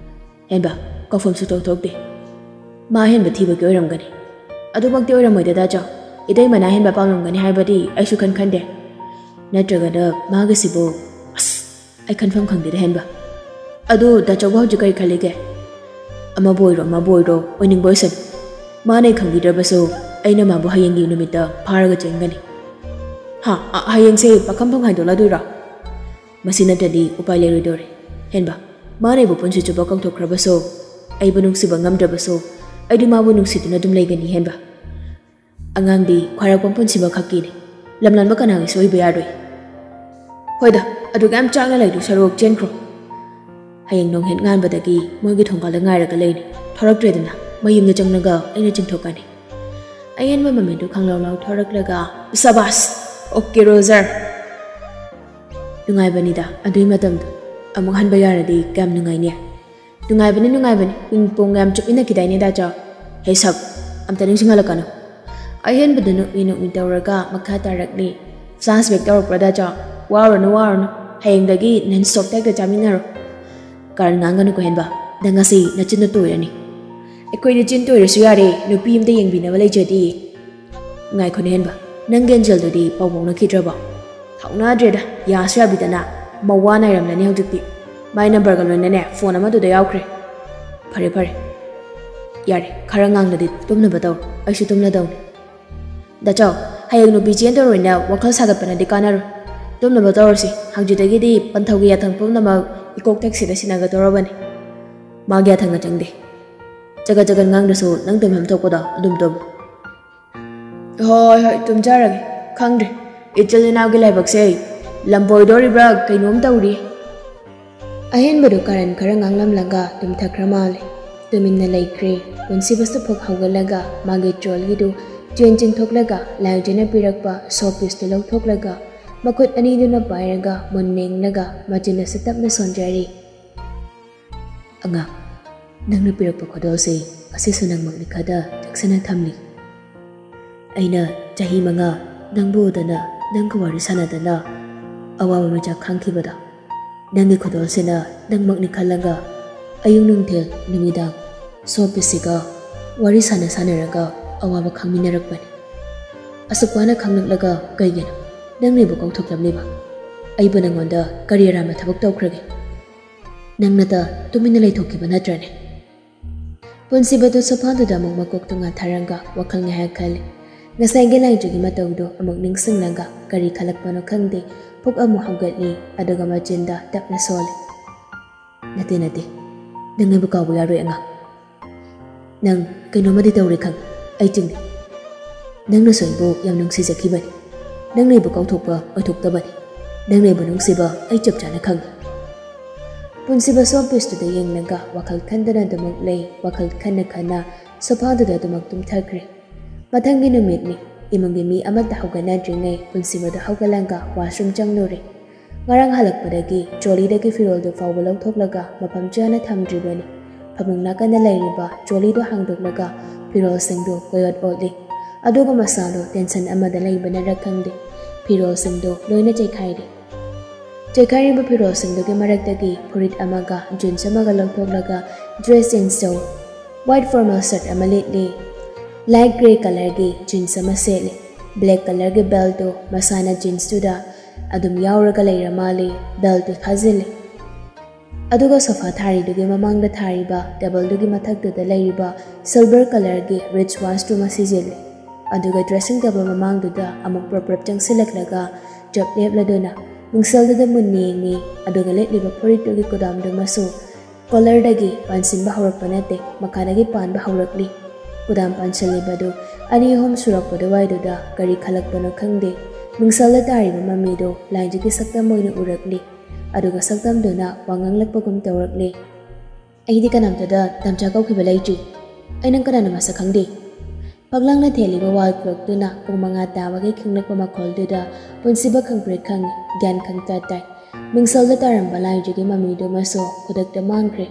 "ꯍꯦꯟꯕ, ꯀꯧꯐꯝ ꯁꯨꯊꯣꯛ ꯊꯣꯛꯇꯦ꯫ ꯃꯥ ꯑꯍꯦꯟꯕ ꯊꯤꯕꯒꯤ ꯑꯣꯏꯔꯝꯒꯅꯤ꯫" "ꯑꯗꯨꯃꯛꯇꯤ ꯑꯣꯏꯔꯝꯃꯣꯏꯗ ꯗꯥꯆꯧ꯫ ꯏꯇꯩꯃꯅ ꯑꯍꯦꯟꯕ ꯄꯥꯝꯂꯝꯒꯅꯤ ꯍꯥꯏꯕꯗꯤ ꯑꯩꯁꯨ ꯈꯟ ꯈꯟꯗꯦ꯫ ꯅꯠꯇ꯭ꯔꯒꯅ ꯃꯥꯒꯤꯁꯤꯕꯨ, ꯑꯁ, ꯑꯩ ꯈꯟꯐꯝ ꯈꯪꯗꯦꯗ ꯍꯦꯟꯕ꯫" ꯑꯗꯨ ꯗꯥꯆꯧꯕ ꯍꯧꯖꯤꯛ ꯀꯔꯤ ꯈꯜꯂꯤꯒꯦ? ꯑꯃꯕꯨ ꯑꯣꯏꯔꯣ, ꯑꯃꯕꯨ ꯑꯣꯏꯔꯣ, ꯑꯣꯏꯅꯤꯡꯕ ꯑꯣꯏꯁꯅꯨ꯫ ꯃꯥꯅ ꯑꯩ ꯈꯪꯕꯤꯗ꯭ꯔꯕꯁꯨ ꯑꯩꯅ ꯃꯥꯕꯨ ꯍꯌꯦꯡꯒꯤ ꯅꯨꯃꯤꯠꯇ ꯐꯥꯔꯒ ꯆꯦꯟꯒꯅꯤ꯫ ꯍꯥ? ꯑ, ꯍꯌꯦꯡꯁꯦ ꯄꯥꯈꯪꯐꯝ ꯍꯥꯏꯗꯣꯛꯂꯗꯣꯏꯔꯣ? ꯃꯁꯤ ꯅꯠꯇ꯭ꯔꯗꯤ ꯎꯄꯥꯏ ꯂꯩꯔꯣꯏꯗꯧꯔꯦ꯫ ꯍꯦꯟꯕ, ꯃꯥꯅ ꯑꯩꯕꯨ ꯄꯨꯟꯁꯤ ꯆꯨꯞꯄ ꯀꯥꯎꯊꯣꯛꯈ꯭ꯔꯕꯁꯨ, ꯑꯩꯕꯨ ꯅꯨꯡꯁꯤꯕ ꯉꯝꯗ꯭ꯔꯕꯁꯨ, ꯑꯩꯗꯤ ꯃꯥꯕꯨ ꯅꯨꯡꯁꯤꯗꯨꯅ ꯑꯗꯨꯝ ꯂꯩꯒꯅꯤ꯫ ꯍꯦꯟꯕ, ꯑꯉꯥꯡꯗꯤ ꯈ꯭ꯋꯥꯏꯔꯥꯛꯄꯝ ꯄꯨꯟꯁꯤꯕ ꯈꯛꯀꯤꯅꯤ꯫ ꯂꯝꯂꯥꯟꯕ ꯀꯅꯥꯒꯤꯁꯨ ꯑꯣꯏꯕ ꯌꯥꯔꯣꯏ꯫ ꯍꯣꯏꯗ, ꯑꯗꯨꯛ ꯌꯥꯝ ꯆꯥꯛꯅ ꯂꯩꯗꯨ ꯁꯔꯨꯛ ꯆꯦꯟꯈ꯭ꯔꯣ꯫ ꯍꯌꯦꯡ ꯅꯣꯡꯍꯦꯛ ꯉꯥꯟꯕꯗꯒꯤ ꯃꯣꯏꯒꯤ ꯊꯣꯡꯒꯥꯜꯗ ꯉꯥꯏꯔꯒ ꯂꯩꯅꯤ꯫ ꯊꯣꯔꯛꯇ꯭ꯔꯦꯗꯅ ꯃꯌꯨꯝꯗ ꯆꯪꯂꯒ ꯑꯩꯅ ꯆꯤꯡꯊꯣꯛꯀꯅꯤ꯫ ꯑꯍꯦꯟꯕ ꯃꯃꯤꯠꯇꯨ ꯈꯪꯂꯥꯎ ꯂꯥꯎ ꯊꯣꯔꯛꯂꯒ, "ꯁꯕꯥꯁ! Okay, Roger!" ꯅꯨꯡꯉꯥꯏꯕꯅꯤꯗ ꯑꯗꯨꯏ ꯃꯇꯝꯗꯣ꯫ ꯑꯃꯨꯛ ꯍꯟꯕ ꯌꯥꯔꯗꯤ ꯀꯌꯥꯝ ꯅꯨꯡꯉꯥꯏꯅꯤ꯫ ꯅꯨꯡꯉꯥꯏꯕꯅꯤ, ꯅꯨꯡꯉꯥꯏꯕꯅꯤ꯫ ꯄꯤꯡ ꯄꯣꯡ ꯌꯥꯝ ꯆꯨꯞꯃꯤꯟꯅꯈꯤꯗꯥꯏꯅꯦ, ꯗꯥꯆꯧ? ꯍꯦ ꯁꯛ, ꯑꯝꯇ ꯅꯤꯡꯁꯤꯡꯍꯜꯂꯛꯀꯅꯨ꯫ ꯑꯍꯦꯟꯕꯗꯨ ꯅꯣꯛꯃꯤ ꯅꯣꯛꯃꯤ ꯇꯧꯔꯒ ꯃꯈꯥ ꯇꯥꯔꯛꯂꯤ꯫ Flashback ꯇꯧꯔꯛꯄ꯭ꯔꯣ, ꯗꯥꯆꯧ? ꯋꯥꯔꯨꯅꯨ, ꯋꯥꯔꯨꯅꯨ꯫ ꯍꯌꯦꯡꯗꯒꯤ non stop ꯇꯦꯛꯇ ꯆꯥꯃꯤꯟꯅꯔꯣ꯫ ꯀꯥꯔꯟ ꯉꯥꯡꯒꯅꯨꯀꯣ, ꯍꯦꯟꯕ꯫ ꯅꯪ ꯉꯁꯤ ꯅꯆꯤꯟꯗ ꯇꯣꯏꯔꯅꯤ꯫ ꯑꯩꯈꯣꯏꯗꯤ ꯆꯤꯟ ꯇꯣꯏꯔꯁꯨ ꯌꯥꯔꯦ, ꯅꯨꯄꯤ ꯑꯝꯇ ꯌꯦꯡꯕꯤꯅꯕ ꯂꯩꯖꯗꯤꯌꯦ꯫ ꯉꯥꯏꯈꯣꯅꯦ ꯍꯦꯟꯕ, ꯅꯪꯒꯤ ꯑꯦꯟꯖꯦꯜꯗꯨꯗꯤ ꯄꯥꯎ ꯐꯥꯎꯅꯈꯤꯗ꯭ꯔꯕꯣ? ꯐꯥꯎꯅꯗ꯭ꯔꯦꯗ, ꯌꯥꯁꯨ ꯌꯥꯕꯤꯗꯅ꯫ ꯃꯋꯥ ꯅꯥꯏꯔꯝꯂꯅꯤ ꯍꯧꯖꯤꯛꯇꯤ꯫ ꯃꯥꯏ ꯅꯝꯕꯔꯒ ꯂꯣꯏꯅꯅꯦ ꯐꯣꯟ ꯑꯃꯗꯨꯗ ꯌꯥꯎꯈ꯭ꯔꯦ꯫ ꯐꯔꯦ, ꯐꯔꯦ꯫ ꯌꯥꯔꯦ, ꯈꯔ ꯉꯥꯡꯂꯗꯤ ꯇꯨꯝꯅꯕ ꯇꯧꯔꯣ, ꯑꯩꯁꯨ ꯇꯨꯝꯂꯗꯧꯅꯤ꯫ ꯗꯥꯆꯧ, ꯍꯌꯦꯡ ꯅꯨꯄꯤ ꯆꯦꯟꯗꯧꯔꯣꯏꯅ ꯋꯥꯈꯜ ꯁꯥꯒꯠꯄꯅꯗꯤ ꯀꯥꯟꯅꯔꯣꯏ꯫ ꯇꯨꯝꯅꯕ ꯇꯧꯔꯁꯤ꯫ ꯍꯧꯖꯤꯛꯇꯒꯤꯗꯤ ꯄꯟꯊꯧꯒꯤ ꯌꯥꯊꯪ ꯄꯨꯝꯅꯃꯛ ꯏꯀꯣꯛ ꯊꯛꯁꯤꯗ ꯁꯤꯟꯅꯒꯗꯧꯔꯕꯅꯤ꯫ ꯃꯥꯒꯤ ꯌꯥꯊꯪꯒ ꯆꯪꯗꯦ꯫ ꯆꯒꯠ ꯆꯒꯠ ꯉꯥꯡꯗ꯭ꯔꯁꯨ ꯅꯪ ꯇꯨꯝꯐꯝ ꯊꯣꯛꯄꯗꯣ ꯑꯗꯨꯝ ꯇꯨꯝꯃꯨ꯫ ꯍꯣꯏ, ꯍꯣꯏ, ꯇꯨꯝꯖꯔꯒꯦ꯫ ꯈꯪꯗ꯭ꯔꯦ, ꯏꯆꯤꯜ ꯏꯅꯥꯎꯒꯤ ꯂꯥꯏꯕꯛꯁꯦ ꯂꯝꯕꯣꯏꯗꯣꯔꯤꯕ꯭ꯔꯥ ꯀꯩꯅꯣꯝ ꯇꯧꯔꯤ꯫ ꯑꯍꯦꯟꯕꯗꯨ ꯀꯥꯔꯟ ꯈꯔ ꯉꯥꯡꯂꯝꯂꯒ ꯇꯨꯝꯊꯈ꯭ꯔ ꯃꯥꯜꯂꯦ꯫ ꯇꯨꯃꯤꯟꯅ ꯂꯩꯈ꯭ꯔꯦ꯫ ꯄꯨꯟꯁꯤꯕꯁꯨ ꯐꯨꯛ ꯍꯧꯒꯠꯂꯒ ꯃꯥꯒꯤ ꯇ꯭ꯔꯣꯂꯤꯗꯨ ꯆꯦꯟ ꯆꯤꯡꯊꯣꯛꯂꯒ ꯂꯥꯏꯖꯅ ꯄꯤꯔꯛꯄ ꯁꯣ ꯄꯤꯁꯇꯨ ꯂꯧꯊꯣꯛꯂꯒ ꯃꯈꯨꯠ ꯑꯅꯤꯗꯨꯅ ꯄꯥꯏꯔꯒ ꯃꯨꯟꯅ ꯌꯦꯡꯂꯒ ꯃꯆꯤꯟ ꯑꯁꯤ ꯇꯞꯅ ꯁꯣꯟꯖꯔꯤ꯫ "ꯑꯉꯥꯡ, ꯅꯪꯅ ꯄꯤꯔꯛꯄ ꯈꯨꯗꯣꯜꯁꯦ ꯑꯁꯤꯁꯨ ꯅꯪꯃꯛꯅꯤ ꯈꯟꯗ ꯆꯦꯛꯁꯤꯟꯅ ꯊꯝꯂꯤ꯫ ꯑꯩꯅ ꯆꯍꯤ ꯃꯉꯥ ꯅꯪꯕꯨ ꯎꯗꯅ ꯅꯪꯒ ꯋꯥꯔꯤ ꯁꯥꯟꯅꯗꯅ ꯑꯋꯥꯕ ꯃꯆꯥꯛ ꯈꯥꯡꯈꯤꯕꯗꯣ, ꯅꯪꯒꯤ ꯈꯨꯗꯣꯜꯁꯤꯅ ꯅꯪꯃꯛꯅꯤ ꯈꯜꯂꯒ ꯑꯌꯨꯛ ꯅꯨꯡꯊꯤꯜ ꯅꯨꯃꯤꯗꯥꯡ ꯁꯣ ꯄꯤꯁꯁꯤꯒ ꯋꯥꯔꯤ ꯁꯥꯟꯅ ꯁꯥꯟꯅꯔꯒ ꯑꯋꯥꯕ ꯈꯪꯃꯤꯟꯅꯔꯛꯄꯅꯤ꯫ ꯑꯁꯨꯛ ꯋꯥꯅ ꯈꯪꯂꯛꯂꯒ ꯀꯩꯒꯤꯅꯣ ꯅꯪꯅ ꯑꯩꯕꯨ ꯀꯥꯎꯊꯣꯛꯂꯝꯂꯤꯕ? ꯑꯩꯕꯨ ꯅꯪꯉꯣꯟꯗ ꯀꯔꯤ ꯑꯔꯥꯟꯕ ꯊꯕꯛ ꯇꯧꯈ꯭ꯔꯒꯦ?" ꯅꯪꯅꯇ ꯇꯨꯃꯤꯟꯅ ꯂꯩꯊꯣꯛꯈꯤꯕ ꯅꯠꯇ꯭ꯔꯅꯦ? ꯄꯨꯟꯁꯤꯕꯗꯨ ꯁꯣꯐꯥꯗꯨꯗ ꯑꯃꯨꯛ ꯃꯀꯣꯛ ꯇꯨꯉꯥꯟꯊꯔꯒ ꯋꯥꯈꯜ ꯉꯥꯏꯍꯥꯛ ꯈꯜꯂꯤ꯫ ꯉꯁꯥꯏꯒꯤ ꯂꯥꯏꯖꯒꯤ ꯃꯇꯧꯗꯨ ꯑꯃꯨꯛ ꯅꯤꯡꯁꯤꯡꯂꯒ ꯀꯔꯤ ꯈꯜꯂꯛꯄꯅꯣ ꯈꯪꯗꯦ, ꯄꯨꯛ ꯑꯃꯨꯛ ꯍꯧꯒꯠꯂꯤ, ꯑꯗꯨꯒ ꯃꯆꯤꯟꯗ ꯇꯞꯅ ꯁꯣꯜꯂꯤ꯫ "ꯅꯠꯇꯦ, ꯅꯠꯇꯦ, ꯅꯪ ꯑꯩꯕꯨ ꯀꯥꯎꯕ ꯌꯥꯔꯣꯏ ꯑꯉꯥꯡ꯫ ꯅꯪ ꯀꯩꯅꯣꯝꯃꯗꯤ ꯇꯧꯔꯦ ꯈꯪꯉꯤ, ꯑꯩ ꯆꯤꯡꯅꯩ꯫ ꯅꯪꯅꯁꯨ ꯑꯩꯕꯨ ꯌꯥꯝ ꯅꯨꯡꯁꯤꯖꯈꯤꯕꯅꯤ꯫ ꯅꯪꯅ ꯑꯩꯕꯨ ꯀꯥꯎꯊꯣꯛꯄ ꯑꯣꯏꯊꯣꯛꯇꯕꯅꯤ꯫ ꯅꯪꯅ ꯑꯩꯕꯨ ꯅꯨꯡꯁꯤꯕ ꯑꯩ ꯆꯞ ꯆꯥꯅ ꯈꯪꯉꯤ꯫" ꯄꯨꯟꯁꯤꯕꯁꯨ ꯑꯣꯐꯤꯁꯇꯨꯗ ꯌꯦꯡꯂꯒ ꯋꯥꯈꯜ ꯈꯟꯗꯅ ꯑꯗꯨꯃꯛ ꯂꯩ꯫ ꯋꯥꯈꯜ ꯈꯟꯅ ꯈꯟꯅ ꯁꯣꯐꯥꯗꯨꯗ ꯑꯗꯨꯃꯛ ꯇꯨꯝꯊꯈ꯭ꯔꯦ꯫ ꯃꯊꯪꯒꯤ ꯅꯨꯃꯤꯠꯅꯤ꯫ ꯏꯃꯨꯡꯒꯤ ꯃꯤ ꯑꯃꯠꯇ ꯍꯧꯒꯠꯅꯗ꯭ꯔꯤꯉꯩ ꯄꯨꯟꯁꯤꯕꯗꯨ ꯍꯧꯒꯠꯂꯒ ꯋꯥꯁꯔꯨꯝ ꯆꯪꯂꯨꯔꯦ꯫ ꯉꯔꯥꯡ ꯍꯜꯂꯛꯄꯗꯒꯤ ꯇ꯭ꯔꯣꯂꯤꯗꯒꯤ ꯐꯤꯔꯣꯜꯗꯨ ꯐꯥꯎꯕ ꯂꯧꯊꯣꯛꯂꯒ ꯃꯐꯝ ꯆꯥꯅ ꯊꯝꯗ꯭ꯔꯤꯕꯅꯤ꯫ ꯐꯃꯨꯡ ꯅꯥꯀꯟꯗ ꯂꯩꯔꯤꯕ ꯇ꯭ꯔꯣꯂꯤꯗꯨ ꯍꯥꯡꯗꯣꯛꯂꯒ ꯐꯤꯔꯣꯜꯁꯤꯡꯗꯨ ꯀꯣꯏꯑꯣꯠ ꯑꯣꯠꯂꯤ꯫ ꯑꯗꯨꯒ ꯃꯁꯥꯗꯨ ꯇꯦꯟꯁꯟ ꯑꯃꯗ ꯂꯩꯕꯅꯔ ꯈꯪꯗꯦ, ꯐꯤꯔꯣꯜꯁꯤꯡꯗꯨ ꯂꯣꯏꯅ ꯆꯩꯈꯥꯏꯔꯦ꯫ ꯆꯩꯈꯥꯏꯔꯤꯕ ꯐꯤꯔꯣꯜꯁꯤꯡꯗꯨꯒꯤ ꯃꯔꯛꯇꯒꯤ ꯐꯨꯔꯤꯠ ꯑꯃꯒ ꯖꯤꯟꯁ ꯑꯃꯒ ꯂꯧꯊꯣꯛꯂꯒ ꯗ꯭ꯔꯦꯁ ꯆꯦꯟꯖ ꯇꯧ꯫ ꯋꯥꯏꯠ ꯐꯣꯔꯃꯦꯜ ꯁꯔꯠ ꯑꯃ ꯂꯤꯠꯂꯤ꯫ ꯂꯥꯏꯠ ꯒ꯭ꯔꯦ ꯀꯂꯔꯒꯤ ꯖꯤꯟꯁ ꯑꯃ ꯁꯦꯠꯂꯤ꯫ ꯕ꯭ꯂꯦꯛ ꯀꯂꯔꯒꯤ ꯕꯦꯜꯠꯇꯨ ꯃꯁꯥꯅ ꯖꯤꯟꯁꯇꯨꯗ ꯑꯗꯨꯝ ꯌꯥꯎꯔꯒ ꯂꯩꯔ ꯃꯥꯜꯂꯤ꯫ ꯕꯦꯜꯠꯇꯨ ꯐꯥꯖꯤꯜꯂꯤ꯫ ꯑꯗꯨꯒ ꯁꯣꯐꯥ ꯊꯥꯔꯤꯗꯨꯒꯤ ꯃꯃꯥꯡꯗ ꯊꯥꯔꯤꯕ ꯇꯦꯕꯜꯗꯨꯒꯤ ꯃꯊꯛꯇꯨꯗ ꯂꯩꯔꯤꯕ ꯁꯤꯜꯚꯔ ꯀꯂꯔꯒꯤ ꯔꯤꯆ ꯋꯥꯁꯇꯨ ꯑꯃ ꯁꯤꯖꯤꯜꯂꯤ꯫ ꯑꯗꯨꯒ ꯗ꯭ꯔꯦꯁꯤꯡ ꯇꯦꯕꯜ ꯃꯃꯥꯡꯗꯨꯗ ꯑꯃꯨꯛ ꯄ꯭ꯔꯞ ꯄ꯭ꯔꯞ ꯆꯪꯁꯤꯜꯂꯛꯂꯒ ꯆꯞ ꯂꯦꯞꯂꯗꯨꯅ ꯃꯤꯡꯁꯦꯜꯗꯨꯗ ꯃꯨꯟꯅ ꯌꯦꯡꯉꯤ꯫ ꯑꯗꯨꯒ ꯂꯤꯠꯂꯤꯕ ꯐꯨꯔꯤꯠꯇꯨꯒꯤ ꯀꯨꯗꯥꯝꯗꯨꯃꯁꯨ ꯀꯣꯂꯔꯗꯒꯤ ꯄꯥꯟꯁꯤꯟꯕ ꯍꯧꯔꯛꯄ ꯅꯠꯇꯦ, ꯃꯈꯥꯗꯒꯤ ꯄꯥꯟꯕ ꯍꯧꯔꯛꯂꯤ꯫ ꯀꯨꯗꯥꯝ ꯄꯥꯟꯁꯤꯜꯂꯤꯕꯗꯨ ꯑꯅꯤ ꯑꯍꯨꯝ ꯁꯨꯔꯛꯄꯗꯨꯋꯥꯏꯗꯨꯗ ꯀꯔꯤ ꯈꯜꯂꯛꯄꯅꯣ ꯈꯪꯗꯦ, ꯃꯤꯡꯁꯦꯜꯗ ꯇꯥꯔꯤꯕ ꯃꯃꯤꯗꯨ ꯂꯥꯏꯖꯒꯤ ꯁꯛꯇꯝ ꯑꯣꯏꯅ ꯎꯔꯛꯂꯤ꯫ ꯑꯗꯨꯒ ꯁꯛꯇꯝꯗꯨꯅ ꯋꯥ ꯉꯥꯡꯂꯛꯄꯒꯨꯝ ꯇꯧꯔꯛꯂꯤ꯫ "ꯑꯩꯗꯤ ꯀꯅꯥꯝꯇꯗ ꯇꯝꯆꯥ ꯀꯧꯈꯤꯕ ꯂꯩꯇ꯭ꯔꯤ꯫ ꯑꯩ ꯅꯪ ꯀꯅꯥꯅꯣ ꯃꯁꯛ ꯈꯪꯗꯦ꯫" ꯐꯛꯂꯥꯡꯅ ꯊꯦꯜꯂꯤꯕ ꯋꯥꯜ ꯀ꯭ꯂꯣꯛꯇꯨꯅ ꯄꯨꯡ ꯃꯉꯥ ꯇꯥꯕꯒꯤ ꯈꯤꯡꯂꯛꯄ ꯃꯈꯣꯜꯗꯨꯗ ꯄꯨꯟꯁꯤꯕ ꯈꯪꯄ꯭ꯔꯦꯛ ꯈꯪꯉꯤ, ꯒ꯭ꯌꯥꯟ ꯈꯪꯇꯥ ꯇꯥꯏ꯫ ꯃꯤꯡꯁꯦꯜꯗ ꯇꯥꯔꯝꯕ ꯂꯥꯏꯖꯒꯤ ꯃꯃꯤꯗꯨꯃꯁꯨ ꯈꯨꯗꯛꯇ ꯃꯥꯡꯈ꯭ꯔꯦ꯫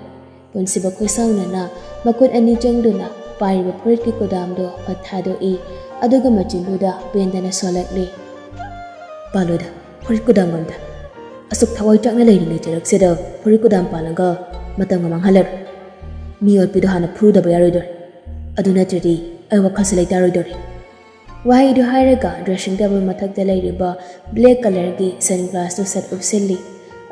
ꯄꯨꯟꯁꯤꯕ ꯈꯣꯏꯁꯥꯎꯅꯅ ꯃꯈꯨꯠ ꯑꯅꯤ ꯆꯪꯗꯨꯅ ꯄꯥꯏꯔꯤꯕ ꯐꯨꯔꯤꯠꯀꯤ ꯀꯨꯗꯥꯝꯗꯣ ꯐꯠ ꯊꯥꯗꯣꯛꯏ, ꯑꯗꯨꯒ ꯃꯆꯤꯟꯗꯨꯗ ꯄꯦꯟꯗꯅ ꯁꯣꯜꯂꯛꯂꯤ꯫ "ꯄꯥꯜꯂꯣꯏꯗ, ꯐꯨꯔꯤꯠ ꯀꯨꯗꯥꯝ ꯑꯝꯗ꯫ ꯑꯁꯨꯛ ꯊꯋꯥꯏ ꯆꯥꯛꯅ ꯂꯩꯔꯤꯉꯩ ꯆꯩꯔꯛꯁꯤꯗ ꯐꯨꯔꯤꯠ ꯀꯨꯗꯥꯝ ꯄꯥꯜꯂꯒ ꯃꯇꯝꯒ ꯃꯥꯡꯍꯜꯂꯔꯣꯏ꯫ ꯃꯤ ꯑꯣꯠꯄꯤꯗꯣ ꯍꯥꯟꯅ ꯐꯨꯔꯨꯗꯕ ꯌꯥꯔꯣꯏꯗꯣꯔꯦ꯫ ꯑꯗꯨ ꯅꯠꯇ꯭ꯔꯗꯤ ꯑꯩ ꯋꯥꯈꯜꯁꯦ ꯂꯩꯇꯥꯔꯣꯏꯗꯣꯔꯦ꯫" ꯋꯥꯍꯩꯗꯨ ꯍꯥꯏꯔꯒ ꯗ꯭ꯔꯦꯁꯤꯡ ꯇꯦꯕꯜ ꯃꯊꯛꯇ ꯂꯩꯔꯤꯕ ꯕ꯭ꯂꯦꯛ ꯀꯂꯔꯒꯤ ꯁꯟ ꯒ꯭ꯂꯥꯁꯇꯨ ꯁꯠ ꯎꯞꯁꯤꯜꯂꯤ꯫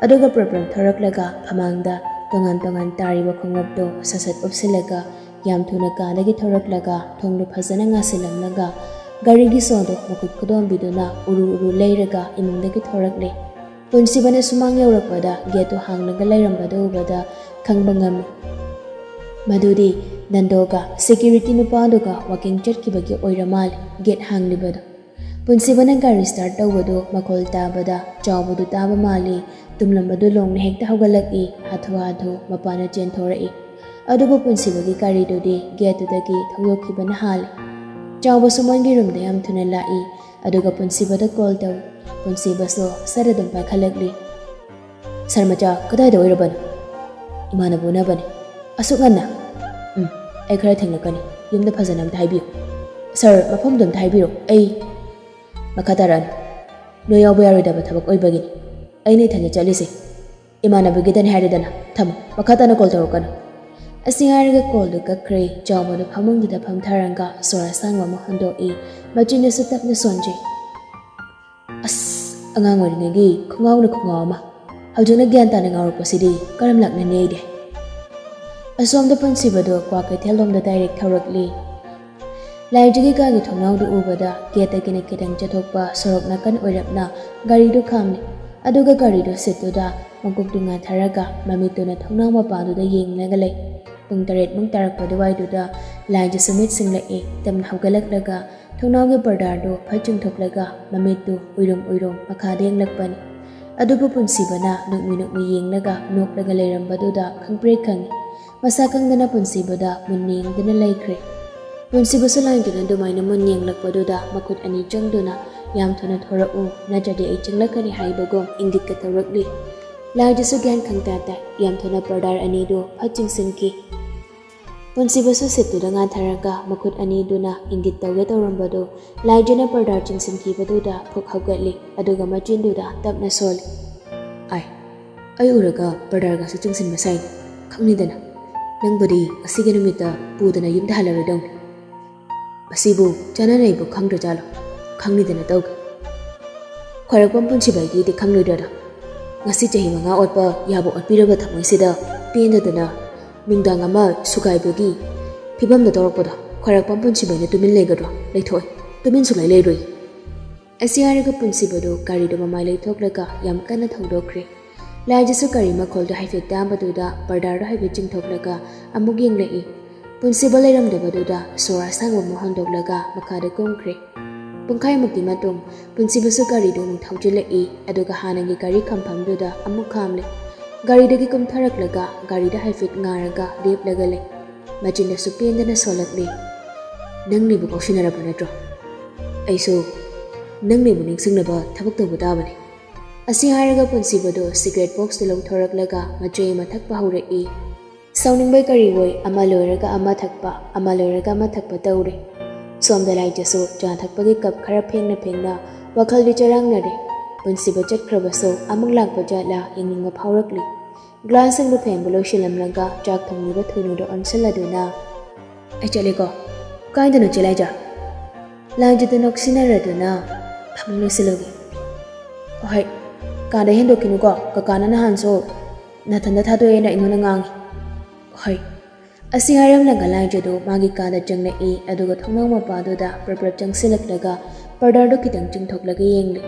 ꯑꯗꯨꯒ ꯄ꯭ꯔꯞ ꯄ꯭ꯔꯞ ꯊꯣꯔꯛꯂꯒ ꯐꯃꯥꯡꯗ ꯇꯣꯉꯥꯟ ꯇꯣꯉꯥꯟ ꯇꯥꯔꯤꯕ ꯈꯣꯡꯎꯞꯇꯨ ꯁꯠ ꯁꯠ ꯎꯞꯁꯤꯜꯂꯒ ꯌꯥꯝ ꯊꯨꯅ ꯀꯥꯗꯒꯤ ꯊꯣꯔꯛꯂꯒ ꯊꯣꯡꯗꯨ ꯐꯖꯅ ꯉꯥꯁꯤꯜꯂꯝꯂꯒ ꯒꯥꯔꯤꯒꯤ ꯁꯣꯗꯨ ꯃꯈꯨꯠ ꯈꯨꯗꯣꯝꯕꯤꯗꯨꯅ ꯎꯔꯨ ꯎꯔꯨ ꯂꯩꯔꯒ ꯏꯃꯨꯡꯗꯒꯤ ꯊꯣꯔꯛꯂꯦ꯫ ꯄꯨꯟꯁꯤꯕꯅ ꯁꯨꯃꯥꯡ ꯌꯧꯔꯛꯄꯗ ꯒꯦꯠꯇꯨ ꯍꯥꯡꯂꯒ ꯂꯩꯔꯝꯕꯗꯨ ꯎꯕꯗ ꯈꯪꯕ ꯉꯝꯃꯤ꯫ ꯃꯗꯨꯗꯤ ꯅꯟꯗꯣꯒ ꯁꯦꯀ꯭ꯌꯨꯔꯤꯇꯤ ꯅꯨꯄꯥꯗꯨꯒ ꯋꯥꯀꯤꯡ ꯆꯠꯈꯤꯕꯒꯤ ꯑꯣꯏꯔ ꯃꯥꯜꯂꯦ ꯒꯦꯠ ꯍꯥꯡꯂꯤꯕꯗꯨ꯫ ꯄꯨꯟꯁꯤꯕꯅ ꯒꯥꯔꯤ ꯁ꯭ꯇꯥꯔꯠ ꯇꯧꯕꯗꯨ ꯃꯈꯣꯜ ꯇꯥꯕꯗ ꯆꯥꯎꯕꯗꯨ ꯇꯥꯕ ꯃꯥꯜꯂꯤ꯫ ꯇꯨꯝꯂꯝꯕꯗꯨ ꯂꯣꯡꯅ ꯍꯦꯛꯇ ꯍꯧꯒꯠꯂꯛꯏ꯫ ꯍꯥꯊꯨ ꯍꯥꯊꯨ ꯃꯄꯥꯟꯗ ꯆꯦꯟꯊꯣꯔꯛꯏ꯫ ꯑꯗꯨꯕꯨ ꯄꯨꯟꯁꯤꯕꯒꯤ ꯒꯥꯔꯤꯗꯨꯗꯤ ꯒꯦꯠꯇꯨꯗꯒꯤ ꯊꯧꯗꯣꯛꯈꯤꯕꯅ ꯍꯥꯜꯂꯤ꯫ ꯆꯥꯎꯕ ꯁꯨꯃꯟꯒꯤ ꯔꯨꯝꯗ ꯌꯥꯝ ꯊꯨꯅ ꯂꯥꯛꯏ꯫ ꯑꯗꯨꯒ ꯄꯨꯟꯁꯤꯕꯗ ꯀꯣꯜ ꯇꯧꯏ꯫ ꯄꯨꯟꯁꯤꯕꯁꯨ ꯁꯠ ꯑꯗꯨꯝ ꯄꯥꯏꯈꯠꯂꯛꯂꯤ꯫ "ꯁꯥꯔ ꯃꯆꯥ, ꯀꯗꯥꯏꯗ ꯑꯣꯏꯔꯕꯅꯣ?" "ꯏꯃꯥꯟꯅꯕ ꯎꯅꯕꯅꯤ꯫" "ꯑꯁꯨꯛ ꯉꯟꯅ?" "ꯎꯝ, ꯑꯩ ꯈꯔ ꯊꯦꯡꯂꯛꯀꯅꯤ꯫ ꯌꯨꯝꯗ ꯐꯖꯅ ꯑꯝꯇ ꯍꯥꯏꯕꯤꯌꯨ꯫" "ꯁꯥꯔ, ꯃꯐꯝꯗꯣ ꯑꯝꯇ ꯍꯥꯏꯕꯤꯔꯣ, ꯑꯩ..." "ꯃꯈꯥ ꯇꯥꯔꯛꯑꯅꯨ꯫ ꯅꯣꯏ ꯌꯥꯎꯕ ꯌꯥꯔꯣꯏꯗꯕ ꯊꯕꯛ ꯑꯣꯏꯕꯒꯤꯅꯤ꯫ ꯑꯩꯅ ꯏꯊꯟꯗ ꯆꯠꯂꯤꯁꯦ꯫ ꯏꯃꯥꯟꯅꯕꯒꯤꯗꯅꯤ ꯍꯥꯏꯔꯦꯗꯅ꯫ ꯊꯝꯃꯣ, ꯃꯈꯥ ꯇꯥꯅ ꯀꯣꯜ ꯇꯧꯔꯛꯀꯅꯨ꯫" ꯑꯁꯤ ꯍꯥꯏꯔꯒ ꯀꯣꯜꯗꯨ ꯀꯛꯈ꯭ꯔꯦ꯫ ꯆꯥꯎꯕꯗꯨ ꯐꯃꯨꯡꯗꯨꯗ ꯐꯝꯊꯔꯒ ꯁꯣꯔ ꯑꯁꯥꯡꯕ ꯑꯃ ꯍꯣꯟꯗꯣꯛꯏ꯫ ꯃꯆꯤꯟꯗꯁꯨ ꯇꯞꯅ ꯁꯣꯟꯖꯩ꯫ "ꯑꯁ, ꯑꯉꯥꯡ ꯑꯣꯏꯔꯤꯉꯩꯒꯤ ꯈꯣꯡꯉꯥꯎꯅ ꯈꯣꯡꯉꯥꯎ ꯑꯃ꯫ ꯍꯧꯖꯤꯛꯅ ꯒ꯭ꯌꯥꯟ ꯇꯥꯅ ꯉꯥꯎꯔꯛꯄꯁꯤꯗꯤ ꯀꯔꯝ ꯂꯥꯛꯅꯅꯤ ꯑꯩꯗꯤ?" ꯑꯁꯣꯝꯗ ꯄꯨꯟꯁꯤꯕꯗꯨ ꯀ꯭ꯋꯥ ꯀꯩꯊꯦꯜꯂꯣꯝꯗ ꯗꯥꯏꯔꯦꯛ ꯊꯧꯔꯛꯂꯤ꯫ ꯂꯥꯏꯖꯒꯤ ꯀꯥꯒꯤ ꯊꯣꯡꯅꯥꯎꯗꯨ ꯎꯕꯗ ꯒꯦꯠꯇꯒꯤꯅ ꯈꯤꯇꯪ ꯆꯠꯊꯣꯛꯄ ꯁꯣꯔꯣꯛ ꯅꯥꯀꯟ ꯑꯣꯏꯔꯞꯅ ꯒꯥꯔꯤꯗꯨ ꯈꯥꯝꯂꯤ꯫ ꯑꯗꯨꯒ ꯒꯥꯔꯤꯗꯨ ꯁꯤꯠꯇꯨꯗ ꯃꯀꯣꯛꯇꯨ ꯉꯥꯟꯊꯔꯒ ꯃꯃꯤꯠꯇꯨꯅ ꯊꯣꯡꯅꯥꯎ ꯃꯄꯥꯗꯨꯗ ꯌꯦꯡꯂꯒ ꯂꯩ꯫ ꯄꯨꯡ ꯇꯔꯦꯠꯃꯨꯛ ꯇꯥꯔꯛꯄ ꯑꯗꯨꯋꯥꯏꯗꯨꯗ ꯂꯥꯏꯖꯁꯨ ꯃꯤꯠ ꯁꯤꯡꯂꯛꯏ꯫ ꯇꯞꯅ ꯍꯧꯒꯠꯂꯛꯂꯒ ꯊꯣꯡꯅꯥꯎꯒꯤ ꯄꯔꯗꯥꯗꯨ ꯐꯠ ꯆꯤꯡꯊꯣꯛꯂꯒ ꯃꯃꯤꯠꯇꯨ ꯎꯏꯔꯨꯝ ꯎꯏꯔꯨꯝ ꯃꯈꯥꯗ ꯌꯦꯡꯂꯛꯄꯅꯤ꯫ ꯑꯗꯨꯕꯨ ꯄꯨꯟꯁꯤꯕꯅ ꯅꯣꯛꯃꯤ ꯅꯣꯛꯃꯤ ꯌꯦꯡꯂꯒ ꯅꯣꯛꯂꯒ ꯂꯩꯔꯝꯕꯗꯨꯗ ꯈꯪꯄ꯭ꯔꯦꯛ ꯈꯪꯏ꯫ ꯃꯁꯥ ꯈꯪꯗꯅ ꯄꯨꯟꯁꯤꯕꯗ ꯃꯨꯟꯅ ꯌꯦꯡꯗꯨꯅ ꯂꯩꯈ꯭ꯔꯦ꯫ ꯄꯨꯟꯁꯤꯕꯁꯨ ꯂꯥꯏꯖꯅ ꯑꯗꯨꯃꯥꯏꯅ ꯃꯨꯟ ꯌꯦꯡꯂꯛꯄꯗꯨꯗ ꯃꯈꯨꯠ ꯑꯅꯤ ꯆꯪꯗꯨꯅ "ꯌꯥꯝ ꯊꯨꯅ ꯊꯣꯔꯛꯎ, ꯅꯠꯇ꯭ꯔꯗꯤ ꯑꯩ ꯆꯪꯂꯛꯀꯅꯤ" ꯍꯥꯏꯕꯒꯨꯝ ꯏꯪꯒꯤꯠꯀ ꯇꯧꯔꯛꯂꯤ꯫ ꯂꯥꯏꯖꯁꯨ ꯒ꯭ꯌꯥꯟ ꯈꯪꯇꯥ ꯇꯥꯏ꯫ ꯌꯥꯝ ꯊꯨꯅ ꯄꯔꯗꯥꯔ ꯑꯅꯤꯗꯨ ꯐꯠ ꯆꯤꯡꯁꯤꯟꯈꯤ꯫ ꯄꯨꯟꯁꯤꯕꯁꯨ ꯁꯤꯠꯇꯨꯗ ꯉꯥꯟꯊꯔꯒ ꯃꯈꯨꯠ ꯑꯅꯤꯗꯨꯅ ꯏꯪꯒꯤꯠ ꯇꯧꯒꯦ ꯇꯧꯔꯝꯕꯗꯨ ꯂꯥꯏꯖꯅ ꯄꯔꯗꯥꯔ ꯆꯤꯡꯁꯤꯟꯈꯤꯕꯗꯨꯗ ꯐꯨꯛ ꯍꯧꯒꯠꯂꯤ, ꯑꯗꯨꯒ ꯃꯆꯤꯟꯗꯨꯗ ꯇꯞꯅ ꯁꯣꯜꯂꯤ꯫ "ꯑꯥꯏ, ꯑꯩ ꯎꯔꯒ ꯄꯔꯗꯥꯔꯒꯁꯨ ꯆꯤꯡꯁꯤꯟꯕ ꯁꯥꯏꯅꯤ꯫ ꯈꯪꯅꯤꯗꯅ, ꯅꯪꯕꯨꯗꯤ ꯑꯁꯤꯒꯤ ꯅꯨꯃꯤꯠꯇ ꯄꯨꯗꯅ ꯌꯨꯝꯗ ꯍꯜꯂꯔꯣꯏꯗꯧꯅꯤ꯫ ꯃꯁꯤꯕꯨ ꯆꯥꯟꯅꯅ ꯑꯩꯕꯨ ꯈꯪꯗ꯭ꯔꯖꯥꯠꯂꯣ? ꯈꯪꯅꯤꯗꯅ ꯇꯧꯒꯦ꯫ ꯈ꯭ꯋꯥꯏꯔꯥꯛꯄꯝ ꯄꯨꯟꯁꯤꯕ ꯑꯩꯒꯤꯗꯤ ꯈꯪꯂꯣꯏꯗ꯭ꯔꯗ?" ꯉꯁꯤ ꯆꯍꯤ ꯃꯉꯥ ꯑꯣꯠꯄ ꯌꯥꯕ ꯑꯣꯠꯄꯤꯔꯕ ꯊꯃꯣꯏꯁꯤꯗ ꯄꯦꯟꯗꯗꯅ ꯅꯨꯡꯗꯥꯡ ꯑꯃ ꯁꯨꯒꯥꯏꯕꯒꯤ ꯐꯤꯕꯝꯗ ꯇꯧꯔꯛꯄꯗꯣ ꯈ꯭ꯋꯥꯏꯔꯥꯛꯄꯝ ꯄꯨꯟꯁꯤꯕꯅ ꯇꯨꯃꯤꯟ ꯂꯩꯒꯗ꯭ꯔꯣ? ꯂꯩꯊꯣꯛꯑꯣꯏ꯫ ꯇꯨꯃꯤꯟ ꯁꯨꯡꯂꯩ ꯂꯩꯔꯣꯏ꯫ ꯑꯁꯤ ꯍꯥꯏꯔꯒ ꯄꯨꯟꯁꯤꯕꯗꯨ ꯒꯥꯔꯤꯗꯨ ꯃꯃꯥꯏ ꯂꯩꯊꯣꯛꯂꯒ ꯌꯥꯝ ꯀꯟꯅ ꯊꯧꯗꯣꯛꯈ꯭ꯔꯦ꯫ ꯂꯥꯏꯖꯁꯨ ꯒꯥꯔꯤ ꯃꯈꯣꯜꯗꯨ ꯍꯥꯏꯐꯦꯠ ꯇꯥꯕꯗꯨꯗ ꯄꯔꯗꯥꯔꯗꯨ ꯍꯥꯏꯐꯦꯠ ꯆꯤꯡꯊꯣꯛꯂꯒ ꯑꯃꯨꯛ ꯌꯦꯡꯂꯛꯏ꯫ ꯄꯨꯟꯁꯤꯕ ꯂꯩꯔꯝꯗꯕꯗꯨꯗ ꯁꯣꯔ ꯑꯁꯥꯡꯕ ꯑꯃ ꯍꯣꯟꯗꯣꯛꯂꯒ ꯃꯈꯥꯗ ꯀꯨꯝꯈ꯭ꯔꯦ꯫ ꯄꯨꯡꯈꯥꯏꯃꯨꯛꯀꯤ ꯃꯇꯨꯡ ꯄꯨꯟꯁꯤꯕꯁꯨ ꯒꯥꯔꯤꯗꯨ ꯑꯃꯨꯛ ꯊꯧꯖꯤꯜꯂꯛꯏ, ꯑꯗꯨꯒ ꯍꯥꯟꯅꯒꯤ ꯒꯥꯔꯤ ꯈꯝꯐꯝꯗꯨꯗ ꯑꯃꯨꯛ ꯈꯥꯝꯂꯦ꯫ ꯒꯥꯔꯤꯗꯒꯤ ꯀꯨꯝꯊꯔꯛꯂꯒ ꯒꯥꯔꯤꯗ ꯍꯥꯏꯐꯦꯠ ꯉꯥꯔꯒ ꯂꯦꯞꯂꯒ ꯂꯩ꯫ ꯃꯆꯤꯟꯗꯁꯨ ꯄꯦꯟꯗꯅ ꯁꯣꯜꯂꯛꯂꯤ꯫ "ꯅꯪꯅꯤꯕꯨ ꯀꯥꯎꯁꯤꯟꯅꯔꯕ ꯅꯠꯇ꯭ꯔꯣ? ꯑꯩꯁꯨ ꯅꯪꯅꯤꯕꯨ ꯅꯤꯡꯁꯤꯡꯅꯕ ꯊꯕꯛ ꯇꯧꯕ ꯇꯥꯕꯅꯤ꯫" ꯑꯁꯤ ꯍꯥꯏꯔꯒ ꯄꯨꯟꯁꯤꯕꯗꯨ ꯁꯤꯒꯔꯦꯠ ꯕꯣꯛꯁꯇꯨ ꯂꯧꯊꯣꯔꯛꯂꯒ ꯃꯆꯩ ꯑꯃ ꯊꯛꯄ ꯍꯧꯔꯛꯏ꯫ ꯁꯥꯎꯅꯤꯡꯕꯩ ꯀꯔꯤ ꯑꯣꯏ, ꯑꯃ ꯂꯣꯏꯔꯒ ꯑꯃ ꯊꯛꯄ, ꯑꯃ ꯂꯣꯏꯔꯒ ꯑꯃ ꯊꯛꯄ ꯇꯧꯔꯦ꯫ ꯁꯣꯝꯗ ꯂꯥꯏꯖꯁꯨ ꯆꯥ ꯊꯛꯄꯒꯤ ꯀꯞ ꯈꯔ ꯐꯦꯡꯅ ꯐꯦꯡꯅ ꯋꯥꯈꯜꯗꯤ ꯆꯔꯥꯡꯅꯔꯦ꯫ ꯄꯨꯟꯁꯤꯕ ꯆꯠꯈ꯭ꯔꯕꯁꯨ ꯑꯃꯨꯛ ꯂꯥꯛꯄ ꯖꯥꯠꯂꯥ ꯌꯦꯡꯅꯤꯡꯕ ꯐꯥꯎꯔꯛꯂꯤ꯫ ꯒ꯭ꯂꯥꯁꯁꯤꯡꯗꯨ ꯐꯦꯡꯕ ꯂꯣꯏꯁꯤꯜꯂꯝꯂꯒ ꯆꯥꯛ ꯊꯣꯡꯂꯤꯕ ꯊꯣꯏꯅꯨꯗ ꯑꯣꯟꯁꯤꯜꯂꯗꯨꯅ, "ꯑꯩ ꯆꯠꯂꯦꯀꯣ꯫ ꯀꯥꯏꯗꯅꯣ ꯆꯦ ꯂꯥꯏꯖ?" ꯂꯥꯏꯖꯗꯨ ꯅꯣꯛꯁꯤꯟꯅꯔꯗꯨꯅ, "ꯊꯕꯛ ꯂꯣꯏꯁꯤꯜꯂꯨꯒꯦ꯫" "ꯍꯣꯏ, ꯀꯥꯗ ꯍꯦꯟꯗꯣꯛꯈꯤꯅꯨꯀꯣ꯫ ꯀꯀꯥꯅ ꯅꯍꯥꯟꯁꯨ ꯅꯊꯟꯗ ꯊꯥꯗꯣꯛꯑꯦꯅ ꯑꯩꯉꯣꯟꯗ ꯉꯥꯡꯉꯤ꯫" "ꯍꯣꯏ꯫" ꯑꯁꯤ ꯍꯥꯏꯔꯝꯂꯒ ꯂꯥꯏꯖꯗꯨ ꯃꯥꯒꯤ ꯀꯥꯗ ꯆꯪꯂꯛꯏ, ꯑꯗꯨꯒ ꯊꯣꯡꯅꯥꯎ ꯃꯄꯥꯗꯨꯗ ꯄ꯭ꯔꯞ ꯄ꯭ꯔꯞ ꯆꯪꯁꯤꯜꯂꯛꯂꯒ ꯄꯔꯗꯥꯔꯗꯨ ꯈꯤꯇꯪ ꯆꯤꯡꯊꯣꯛꯂꯒ ꯌꯦꯡꯂꯤ꯫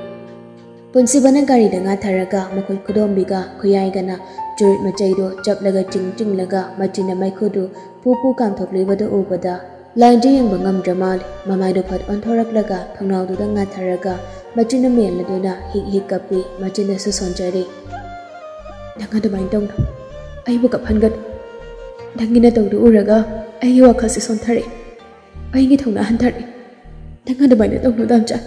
ꯄꯨꯟꯁꯤꯕꯅ ꯒꯥꯔꯤꯗ ꯉꯥꯊꯔꯒ ꯃꯈꯨꯠ ꯈꯨꯗꯣꯝꯕꯤꯒ ꯈꯨꯌꯥꯏꯒꯅ ꯆꯨꯔꯨꯠ ꯃꯆꯩꯗꯨ ꯆꯞꯂꯒ ꯆꯤꯡ ꯆꯤꯡꯂꯒ ꯃꯆꯤꯟꯅ ꯃꯩꯈꯨꯗꯨ ꯄꯨ ꯄꯨ ꯀꯥꯝꯊꯣꯛꯂꯤꯕꯗꯨ ꯎꯕꯗ ꯂꯥꯏꯖ ꯌꯦꯡꯕ ꯉꯝꯗ꯭ꯔ ꯃꯥꯜꯂꯦ꯫ ꯃꯃꯥꯏꯗꯨ ꯐꯠ ꯑꯣꯟꯊꯣꯔꯛꯂꯒ ꯊꯣꯡꯅꯥꯎꯗꯨꯗ ꯉꯥꯊꯔꯒ ꯃꯆꯤꯟꯅ ꯃꯦꯜꯂꯗꯨꯅ ꯍꯤꯛ ꯍꯤꯛ ꯀꯞꯄꯤ, ꯃꯆꯤꯟꯗꯁꯨ ꯁꯣꯟꯖꯔꯤ꯫ "ꯅꯪ ꯑꯗꯨꯃꯥꯏꯅ ꯇꯧꯅꯨ꯫ ꯑꯩꯕꯨ ꯀꯞꯍꯟꯒꯅꯨ꯫ ꯅꯪꯒꯤ ꯅꯇꯧꯗꯨ ꯎꯔꯒ ꯑꯩꯒꯤ ꯋꯥꯈꯜꯁꯦ ꯁꯣꯟꯊꯔꯛꯑꯦ꯫ ꯑꯩꯒꯤ ꯊꯧꯅꯥ ꯍꯟꯊꯔꯛꯑꯦ꯫ ꯅꯪ ꯑꯗꯨꯃꯥꯏꯅ ꯇꯧꯅꯨ ꯗꯥꯝꯆꯥ꯫